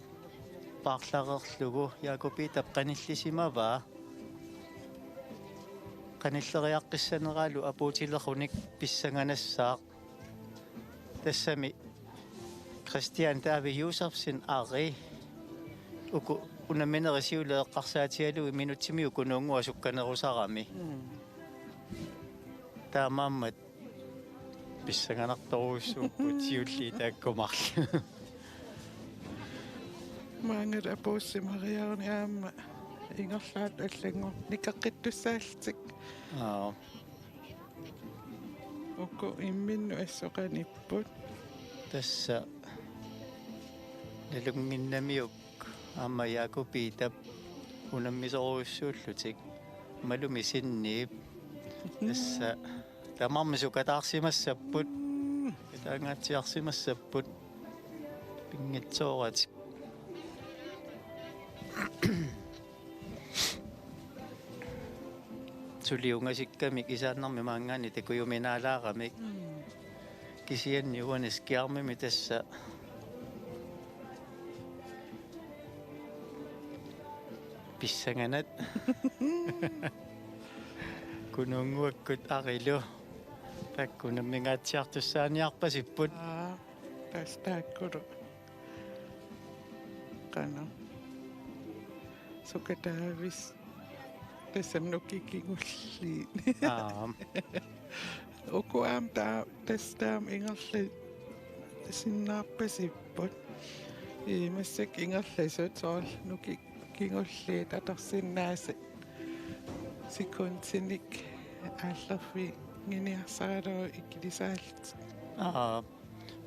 paarlareerlugu Jakob Peterip qanillisimavaa. Qanilleriaqqissaneraalu apuutilerunik pissanganassaaq. Tassami Christian David Josefsen ari uku unamminerit siulleq eqqarsaatigalugit minutsimiit Kunuunnguaq sukkanerusarami. Mm. Taamaammat pissanganartorujussuupput siulliit taakku marluk. Maanngala apuussimariaruni aamma ingerlaat allanngorneq nikeqqittussaallutik. Aa. Uku imminnut assoqanipput. Tassa nalunnginnamiuk aamma Jakob Peterip unammisorujussuullutik. Malumi sinniip. Tassa tamarmik sukataarsimassapput. Itaangaatsiarsimassapput. Pinngitsooratik. Suli ungasikkamik isaannarmik maanngaanniit takujuminaalaaramik. Mm. Kisianni uani skærmimi tassa pissanganaq. Kunuunnguakkut arilu. Taakku unammingaatsiartussaaniarpasipput. Aa, tassa taakkulu. Qanoq. Sukataavis. Tassami nukik kingulliit. Aap. Uku aamma taa-, tassa taama ingerlasinnaarpasipput. Ii, massakkut ingerlasut soorlu nukik kingulliit atorsinnaasut sekundinik aallerfiginniarsaralugu ikilisaallutik. Aap.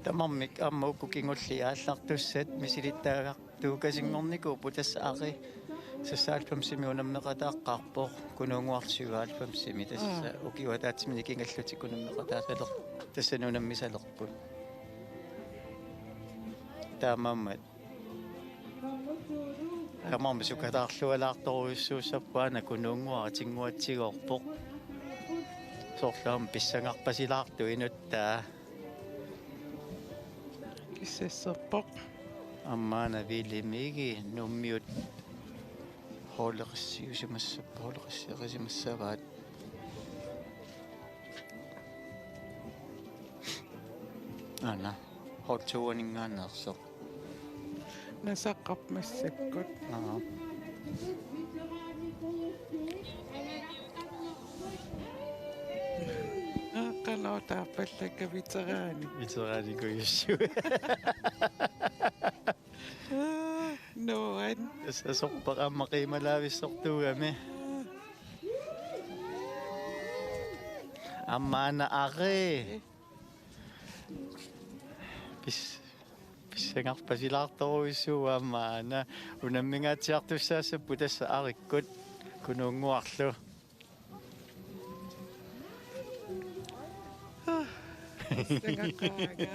Tamarmik aamma uku kingulliit aallartussat misilittaagartuukasinngornikuupput, tassa ari seksoghalvfemsimi unammeqataaqqaarpoq, Kunuunnguaq syvoghalvfemsimi, tassa Aa. Ukiup ataatsimi nikingallutik unammeqataasaler-, tassani unammisalerput. Taamaammat tamarmik sukataarlualaartorujussuussapput, aana Kunuunnguaq atinnguatsigoorpoq. Soorlu aamma pissangarpasilaartoq inuttaa. Kissasserpoq. Aamma aana Vilhelm Egede Nuummiut holdeqissiusimassappat, holdeqissiarisimassavaat. Aana, hold to-aninngaanneersoq. Nasaqarpoq massakkut. Aa. Aa, qanoq taarpallakka veterani. Veteranikujussuu. Aa, nuan. Tassa sorpaq aamma qiimalaavissortuugami. Aamma aana ari. Pis-, pissangarpasilaartorujussuuvoq, aamma aana unammingaatsiartussaassapput tassa arikkut Kunuunnguarlu. Sangaqaanga.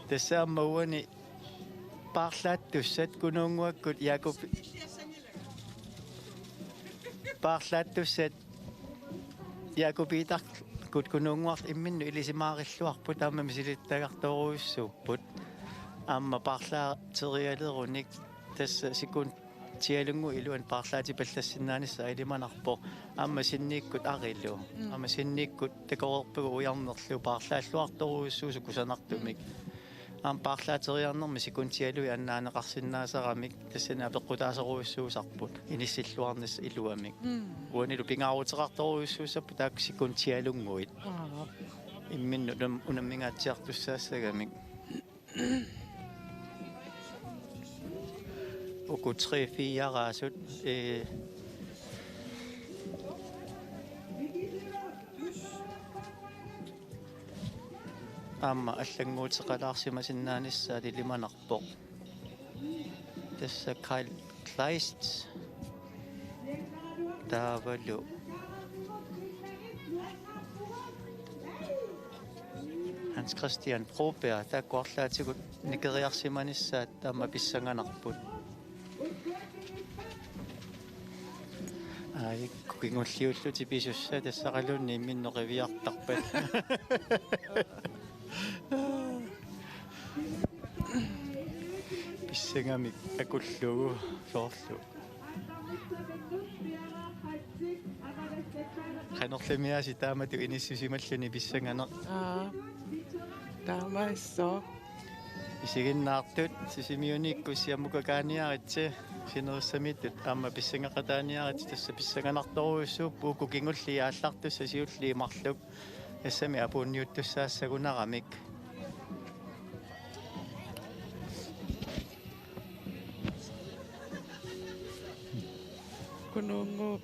Tassa aamma uani paarlaattussat Kunuunnguakkut Jakob-, paarlaattussat Jakob Peterkut Kunuunnguarlu imminnut ilisimaarilluarput, aamma misilittagartorujussuupput. Aamma paarlaaterialerunik tassa sekundialunnguit iluanni paarlaatipallassinnaanissaq ilimanarpoq. Aamma sinniikkut arilu. Mm. Aamma sinniikkut takoreerpagut ujarnerlu paarlaalluartorujussuusoq kusanartumik. Mm. Aamma paarlaateriarnermi sekundialuit annaaneqarsinnaasaramik tassani apeqqutaasorujussuusarput inissilluarnissaq iluamik. Mm. Uanilu pingaaruteqartorujussuussapput taakku sekundialunnguit. Aap. Imminnut unam-, unammingaatsiartussaassagamik. Uku tre fire-raasut, ee, aamma allannguuteqalaarsimasinnaanissaat ilimanarpoq. Tassa Kyle Kleist taavalu Hans Christian Broberg, taakku arlaatigut nikeriarsimanissaat aamma pissanganarput. Ai, kukingulliullutik pisussat tassaqaluunniit imminnut qiviartarpat. Pissangamik akullugu soorlu. Qanorlamiaasi taamatut inissisimalluni pissanganeq? Aa, taamaassooq. Isiginnaartut Sisimiuniikkut siammukakaaniaritsi, sinerissamiittut aamma pissangeqataaniaritsi, tassa pissanganartorujussuupput uku kingulliit aallartussat siulliit marluk, tassami apuunniuttussaassagunaramik. Kunuunnguup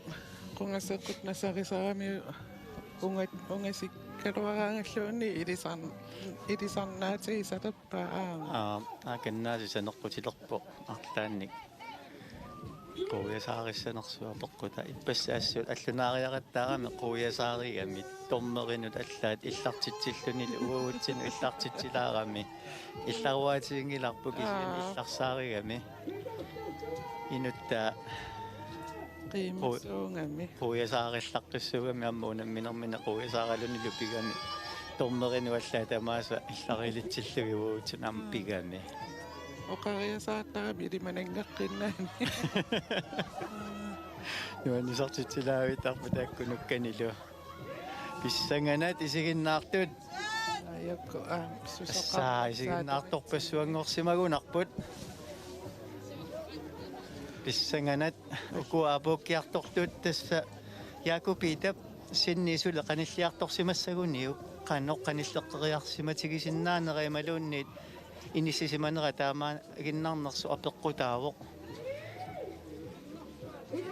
qungaseqqut nasarisarami unga-, ungasikkaluaraangalluunniit ilisarn-, ilisarnaatigisarpaa aamma. Aa, aa, kannaasi saneqqutilerpoq arlaannik. Quiasaarissanersuaq apeqqutaa. Ippassaq assut allunaariaqattaarami quiasaarigami. Dommerinut allaat illartitsillunilu uagutsinnut illartitsilaarami. Illaruaatiginngilarput kisianni Aa. illarsaarigami. Inuttaa Qiimassuugami. Quiasaarillaqqissuugami aamma unamminermini quiasaaralunilu pigami. Dommerinut allaat tamaasa illarilitsillugit uagutsinnut aamma Mm. pigami. Oqariasaartarami ilimananngeqqinnaani. Nuannisartitsilaavittarput taakkunukkanilu. Pissanganaq isiginnaartut. Ajakku, aa, susoqarpoq. Tassa isiginnaartorpassuanngorsimagunarput. Pissanganaq uku apuukkiartortut tassa Jakob Peterip sinni suli qanilliartorsimassaguniuk qanoq qanilleqqeriarsimatigisinnaanera imaluunniit inissisimanera taamaaginnarnersoq apeqqutaavoq.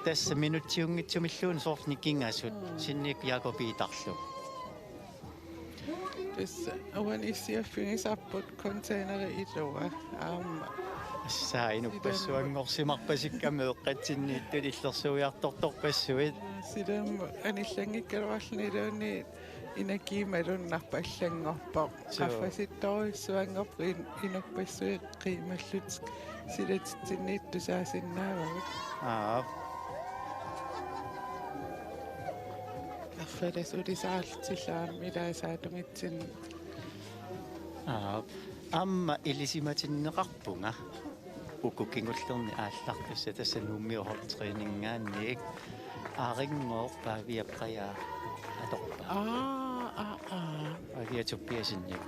Tassa minutsiunngitsumilluunniit soorlu nikingasut sinniikkut Jakob Peterlu. Tassa uani issiaffigisarput containeri ilua aamma. Tassa inuppassuanngorsimarpasikkamik eqqatsinniittut illersuiartortorpassuit. Silammik anillanngikkaluarluni iluani energii malunnarpoq allanngorpoq. Suu. Qaffasittorujussuanngorpoq in-, inuppassuit qiimallutik silatitsinniittut tusaasinnaavagut. Aap. Arfalas ulisaarlutillu aamma ilaasaatungitsinni. Aap. Aamma ilisimatinneqarpunga. Uku kingullerni aallartussat tassa Nuummiut holdtræningaanniit Arinngooq Pavia Paja atorpaa. Aa, aa, aa. Pavia Tobiassenip.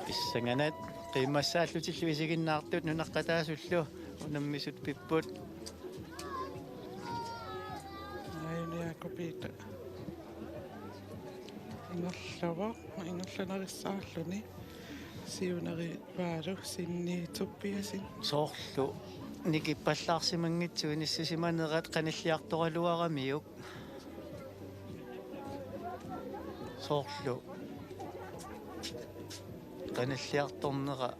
Pissanganaq qiimmassaallutillu isiginnaartut nunaqqataasullu unammisut pipput. Aajuna Jakob Peter. Ingerlavoq, ingerlanerissaarluni. Siunerivaalu Sinni Tobiassen. Soorlu nikippallaarsimanngitsoq inissisimanerat qanilliartoraluaramiuk. Soorlu qanilliartornera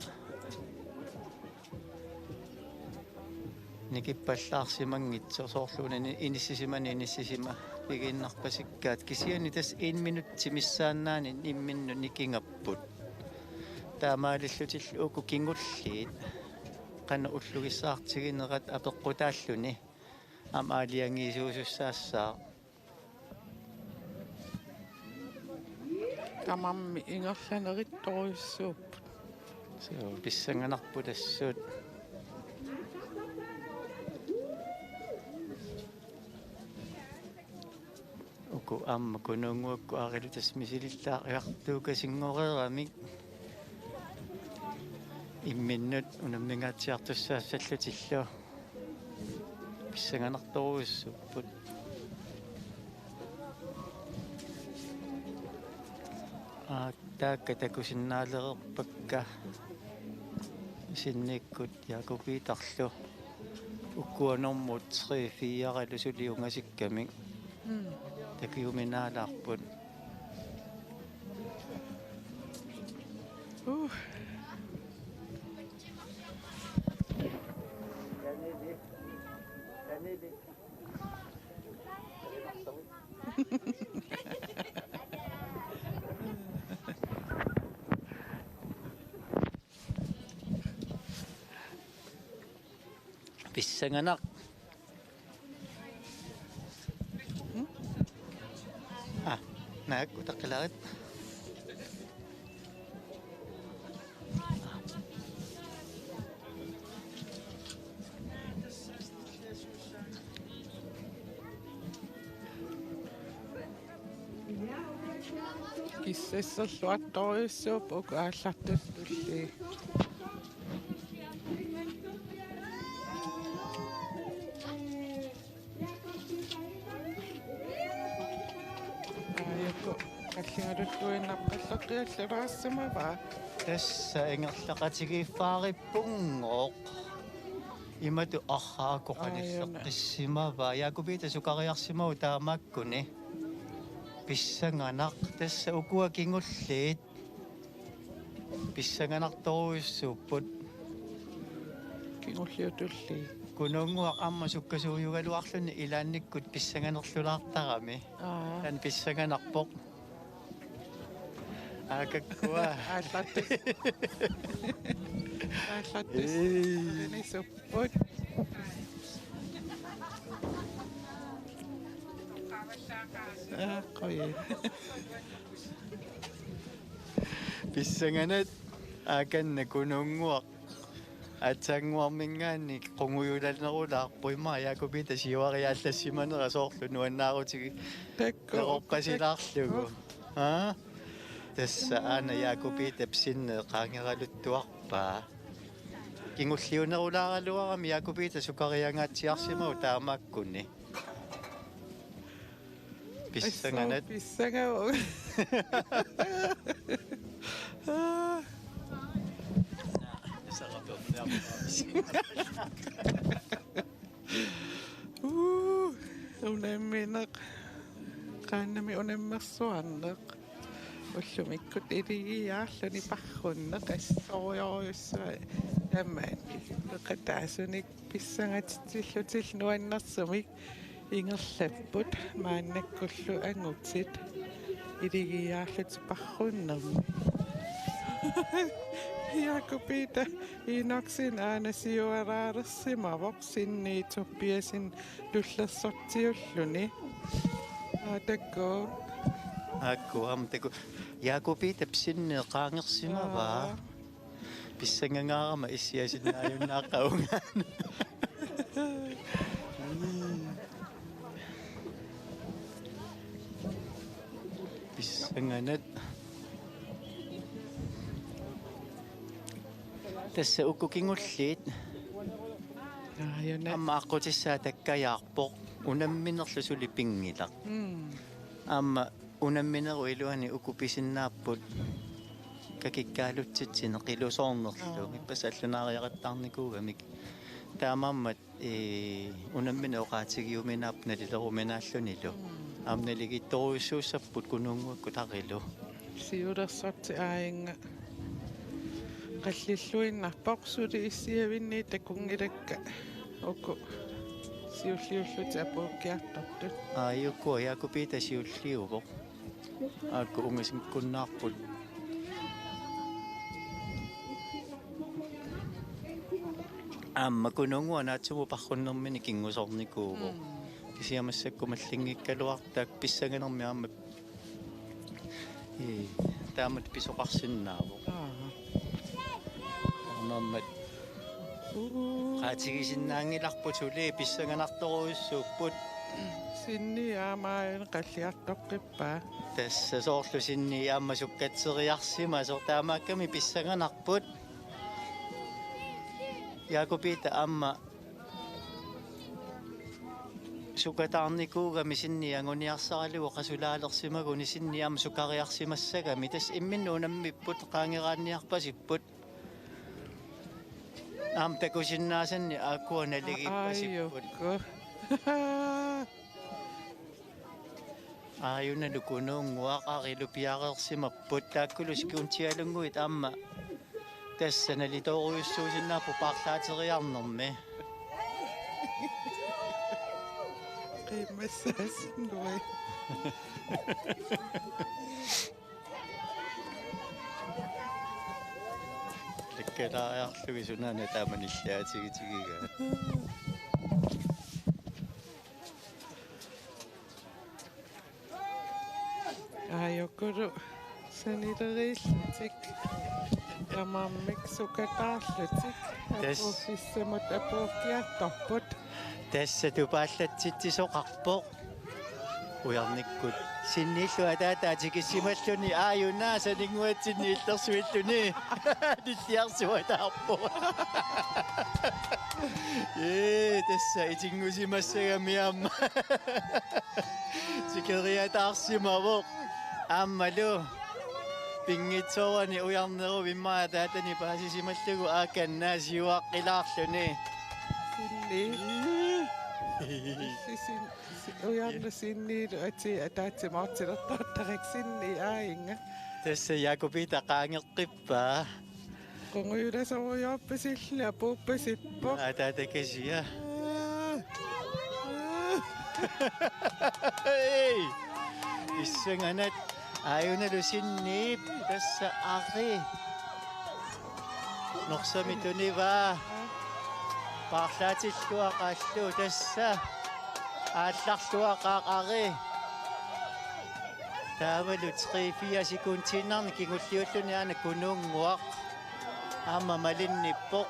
nikippallaarsimanngitsoq soorlu una ini-, inissisimaneq inissisimagiinnarpasikkaat. Kisianni tassa en minutsi missaannaani imminnut nikingapput. Taamaalillutillu uku kingulliit qanoq ullugissaartiginerat apeqqutaalluni aamma aalajangiisuusussaassaaq. Tamarmik ingerlanerittorujussuupput. Suu, pissanganarput assut. Uku aamma Kunuunnguakkut aarilu tassa misilillaariartuukasinngoreeramik. Imminnut unammingaatsiartussaassallutillu. Pissanganartorujussuupput. Aa, taakka takusinnaalereerpakka Sinnikkut Jakob Peterlu. Ukua normu tre fire-lu suli ungasikkamik. Mm. Takujuminaalaarput. Pissanganaq. Ah, naak utaqqilaarit. Kissasserluartorujussuupput uku aallartut tulliit. Aajuku qalligaluttuinnarpallattuallaraasimavaa. Tassa ingerlaqatigiiffaarippunngooq. Imatut arraa uku Aajuna. Qanilleqqissimavaa. Jaaku Piita sukariarsimavoq taamaakkuni. Pissanganaq. Tassa ukua kingulliit. Pissanganartorujussuupput. Kingulliuttut tulliit. Kunuunnguaq aamma sukkasuujugaluarluni ilaannikkut pissanganerlulaartarami. Aa. Taanna pissanganarpoq. Aakakkua. Aallartut. Aallartut. Ei. Alinisupput. Aa, qujan. Pissanganaq aakanna kunuunnguaq. Aatsaannguarminngaanniit qungujulanerulaarpoq immaqa Jaaku Piita siuariaallassimanera soorlu nuannaarutigeq. Takku. Peroqqasilaarlugu. Aa? Tassa aana Jaaku Piitap sinneq qaangeraluttuarpaa. Kingulliunerulaaraluarami Jaaku Piita sukariangaatsiarsimavoq taamaakkuni. Pissanganaq. Assut, pissangavunga. Uu, unammineq. Qaannami unammersuarneq. Ullumikkut iligiiaarluni parrunneq assorujorujussuaq. Tamaani peqataasunik pissangatitsillutillu nuannersumik ingerlapput maannakkullu angutit iligiiaarlutik parrunnermi. Jaaku Piita Enoksen aana siuaraalersimavoq Sinni Tobiassen tullersortiulluni. Aa, takku. Aaku, aamma takku. Jaaku Piitap sinneq qaangersimavaa. Aa. Pissangangaarama issiasinnaajunnaaqqavunga. Pissanganaq. Tassa uku kingulliit. Aajuna. Aamma aqqutissaa takkajaarpoq. Unamminerlu suli pinngilaq. Mm. Aamma unamminerup iluani uku pisinnaapput kakikkaalutsitsineq ilusoornerlu. Aa. Ippassaq allunaariaqattaarnikuugamik. Taamaammat, ee, unammineq oqaatigiuminaapput nalileruminaallunilu. Mm. Aamma naligiittorujussuussapput Kunuunnguakkut Arilu. Siulersorti aajinnga qallilluinnarpoq suli issiavinniit takunngilakka uku siulliullutik apuukkiartortut. Aajuku Jaaku Piita siulliuvoq. Aaku ungasinkunnaarput. Aamma Kunuunnguaq naatsumik parrunnermini kingusornikuuvoq. Mm. Kisianni massakkut mallinngikkaluartoq pissanganermi aamma, ee, taamatut pisoqarsinnaavoq. Aa. Taamaammat. Uu. Qaatigisinnaanngilarput suli pissanganartorujussuupput. Sinni aamma aajuna qalliartoqqippaa. Tassa soorlu Sinni aamma sukkatseriarsimasoq taamaakkami pissanganarput. Jaaku Piita aamma sukataarnikuugami Sinni anguniarsaralugu qasulaalersimaguni Sinni aamma sukariarsimassagami. Tassa imminnut unammipput qaangeraanniarpasipput. Aamma takusinnaasanni aakkua naligiippasipput. Aajuku. Aajunalu Kunuunnguaq Arilu piareersimapput taakkulu sekundialunnguit aamma tassa nalitoorujussuusinnaapput paarlaateriarnermi. Qiimmassaasinnuit. Takkalaariarlugit sunaana taama nilliaatigitigigaa. Sanileriillutik tamarmik sukataarlutik. Tassa. Apuuffissamut apuukkiartorput. Tassa tupaallatsitsisoqarpoq. Ujarnikkut sinniillu ataataa tikissimalluni aajuna saninnguatsinni illersuilluni. Nilliarsuataarpoq. Ee, tassa itinngusimassagami aamma. Tikeriataarsimavoq. Aammalu pinngitsoorani ujarnerup immaqa ataatani paasisimallugu aakanna siuaqqilaarluni. Sinni. Sisin, si-, ujarneq sinniilu atii ataatsimoortilertortarik sinni aajunga. Tassa Jakob Peter qaangeqqippaa. Qungujulasorujoorpasilluni apuuppasippoq. Ataata kisiat. Ei! Pissanganaq aajunalu sinniip tassa ari. Norsami tunivaa. Paarlaatilluaqaallu tassa. Aallarluaqaaq ari. Taavalu tre-fire sekundiinnarnik kingulliulluni aana Kunuunnguaq aamma malinnippoq.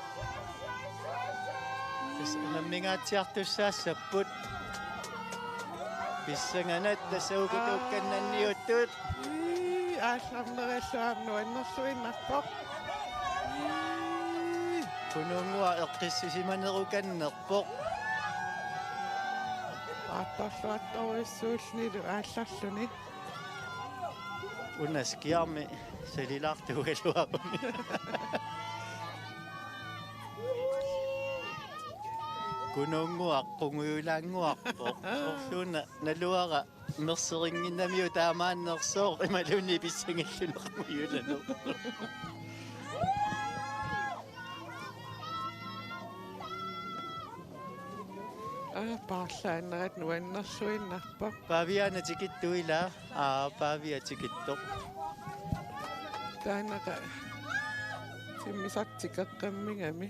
Tassa unammingaatsiartussaassapput. Pissanganaq tassa ukatuukkannanniuttut. Ii, aallarnerallu aamma nuannerluinnarpoq. Ii. Kunuunnguaq eqqissisimanerukannerpoq. Paartorluartorujussuullunilu aallarluni. Una skiarmi salilaartuugaluaruni. Kunuunnguaq qungujulaannguarpoq. Soorluuna naluara merserinnginnamiuk taamaannersoq imaluunniit pissangalluni qungujulaneq. Aa, paarlaannerat nuannerluinnarpoq. Paaviaana tikittoq ilaa. Aa, Paavia tikittoq. Taannaqa timmisartik tikeqqammigami.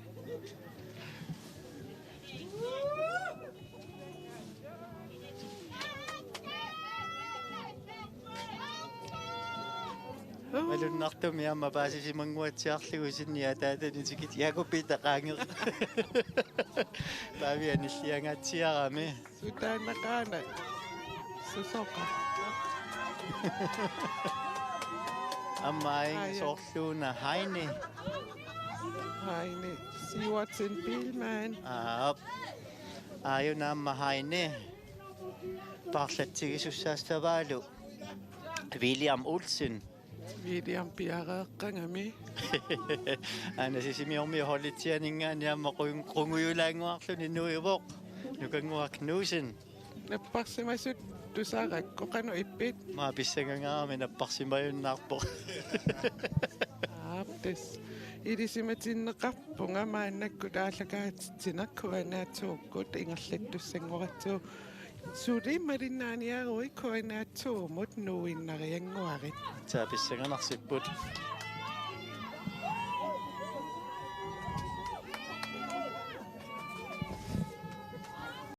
Malunnartumik aamma paasisimannguatsiarlugu sinni ataatani tikittoq Jakob Peter qaangeq. Paavi anilliangaatsiarami. Sutaannaqaana susoqa. Aamma aajuna. Aaja. Soorluuna Heine. Heine Sivertsen Biilmann. Aap. Aajuna aamma Heine. Paarlatsigisussaassavaalu William Olsen. William piareeqqagami. Aana Sisimiormiut holditsianinngaanniit aamma qung-, qungujulaannguarluni nuivoq. Nukannguaq Knudsen. Napparsimasut tusarakku qanoq ippit? Maa pissangangaarami napparsimajunnaarpoq. Aap, tassa ilisimatinneqarpunga maannakkut aallakaatitsineq K N R to-kkut ingerlattussanngoratsigit. Suli malinnaaniaruit K N R to-mut nuinnariannguarit. Tassa pissanganarsipput.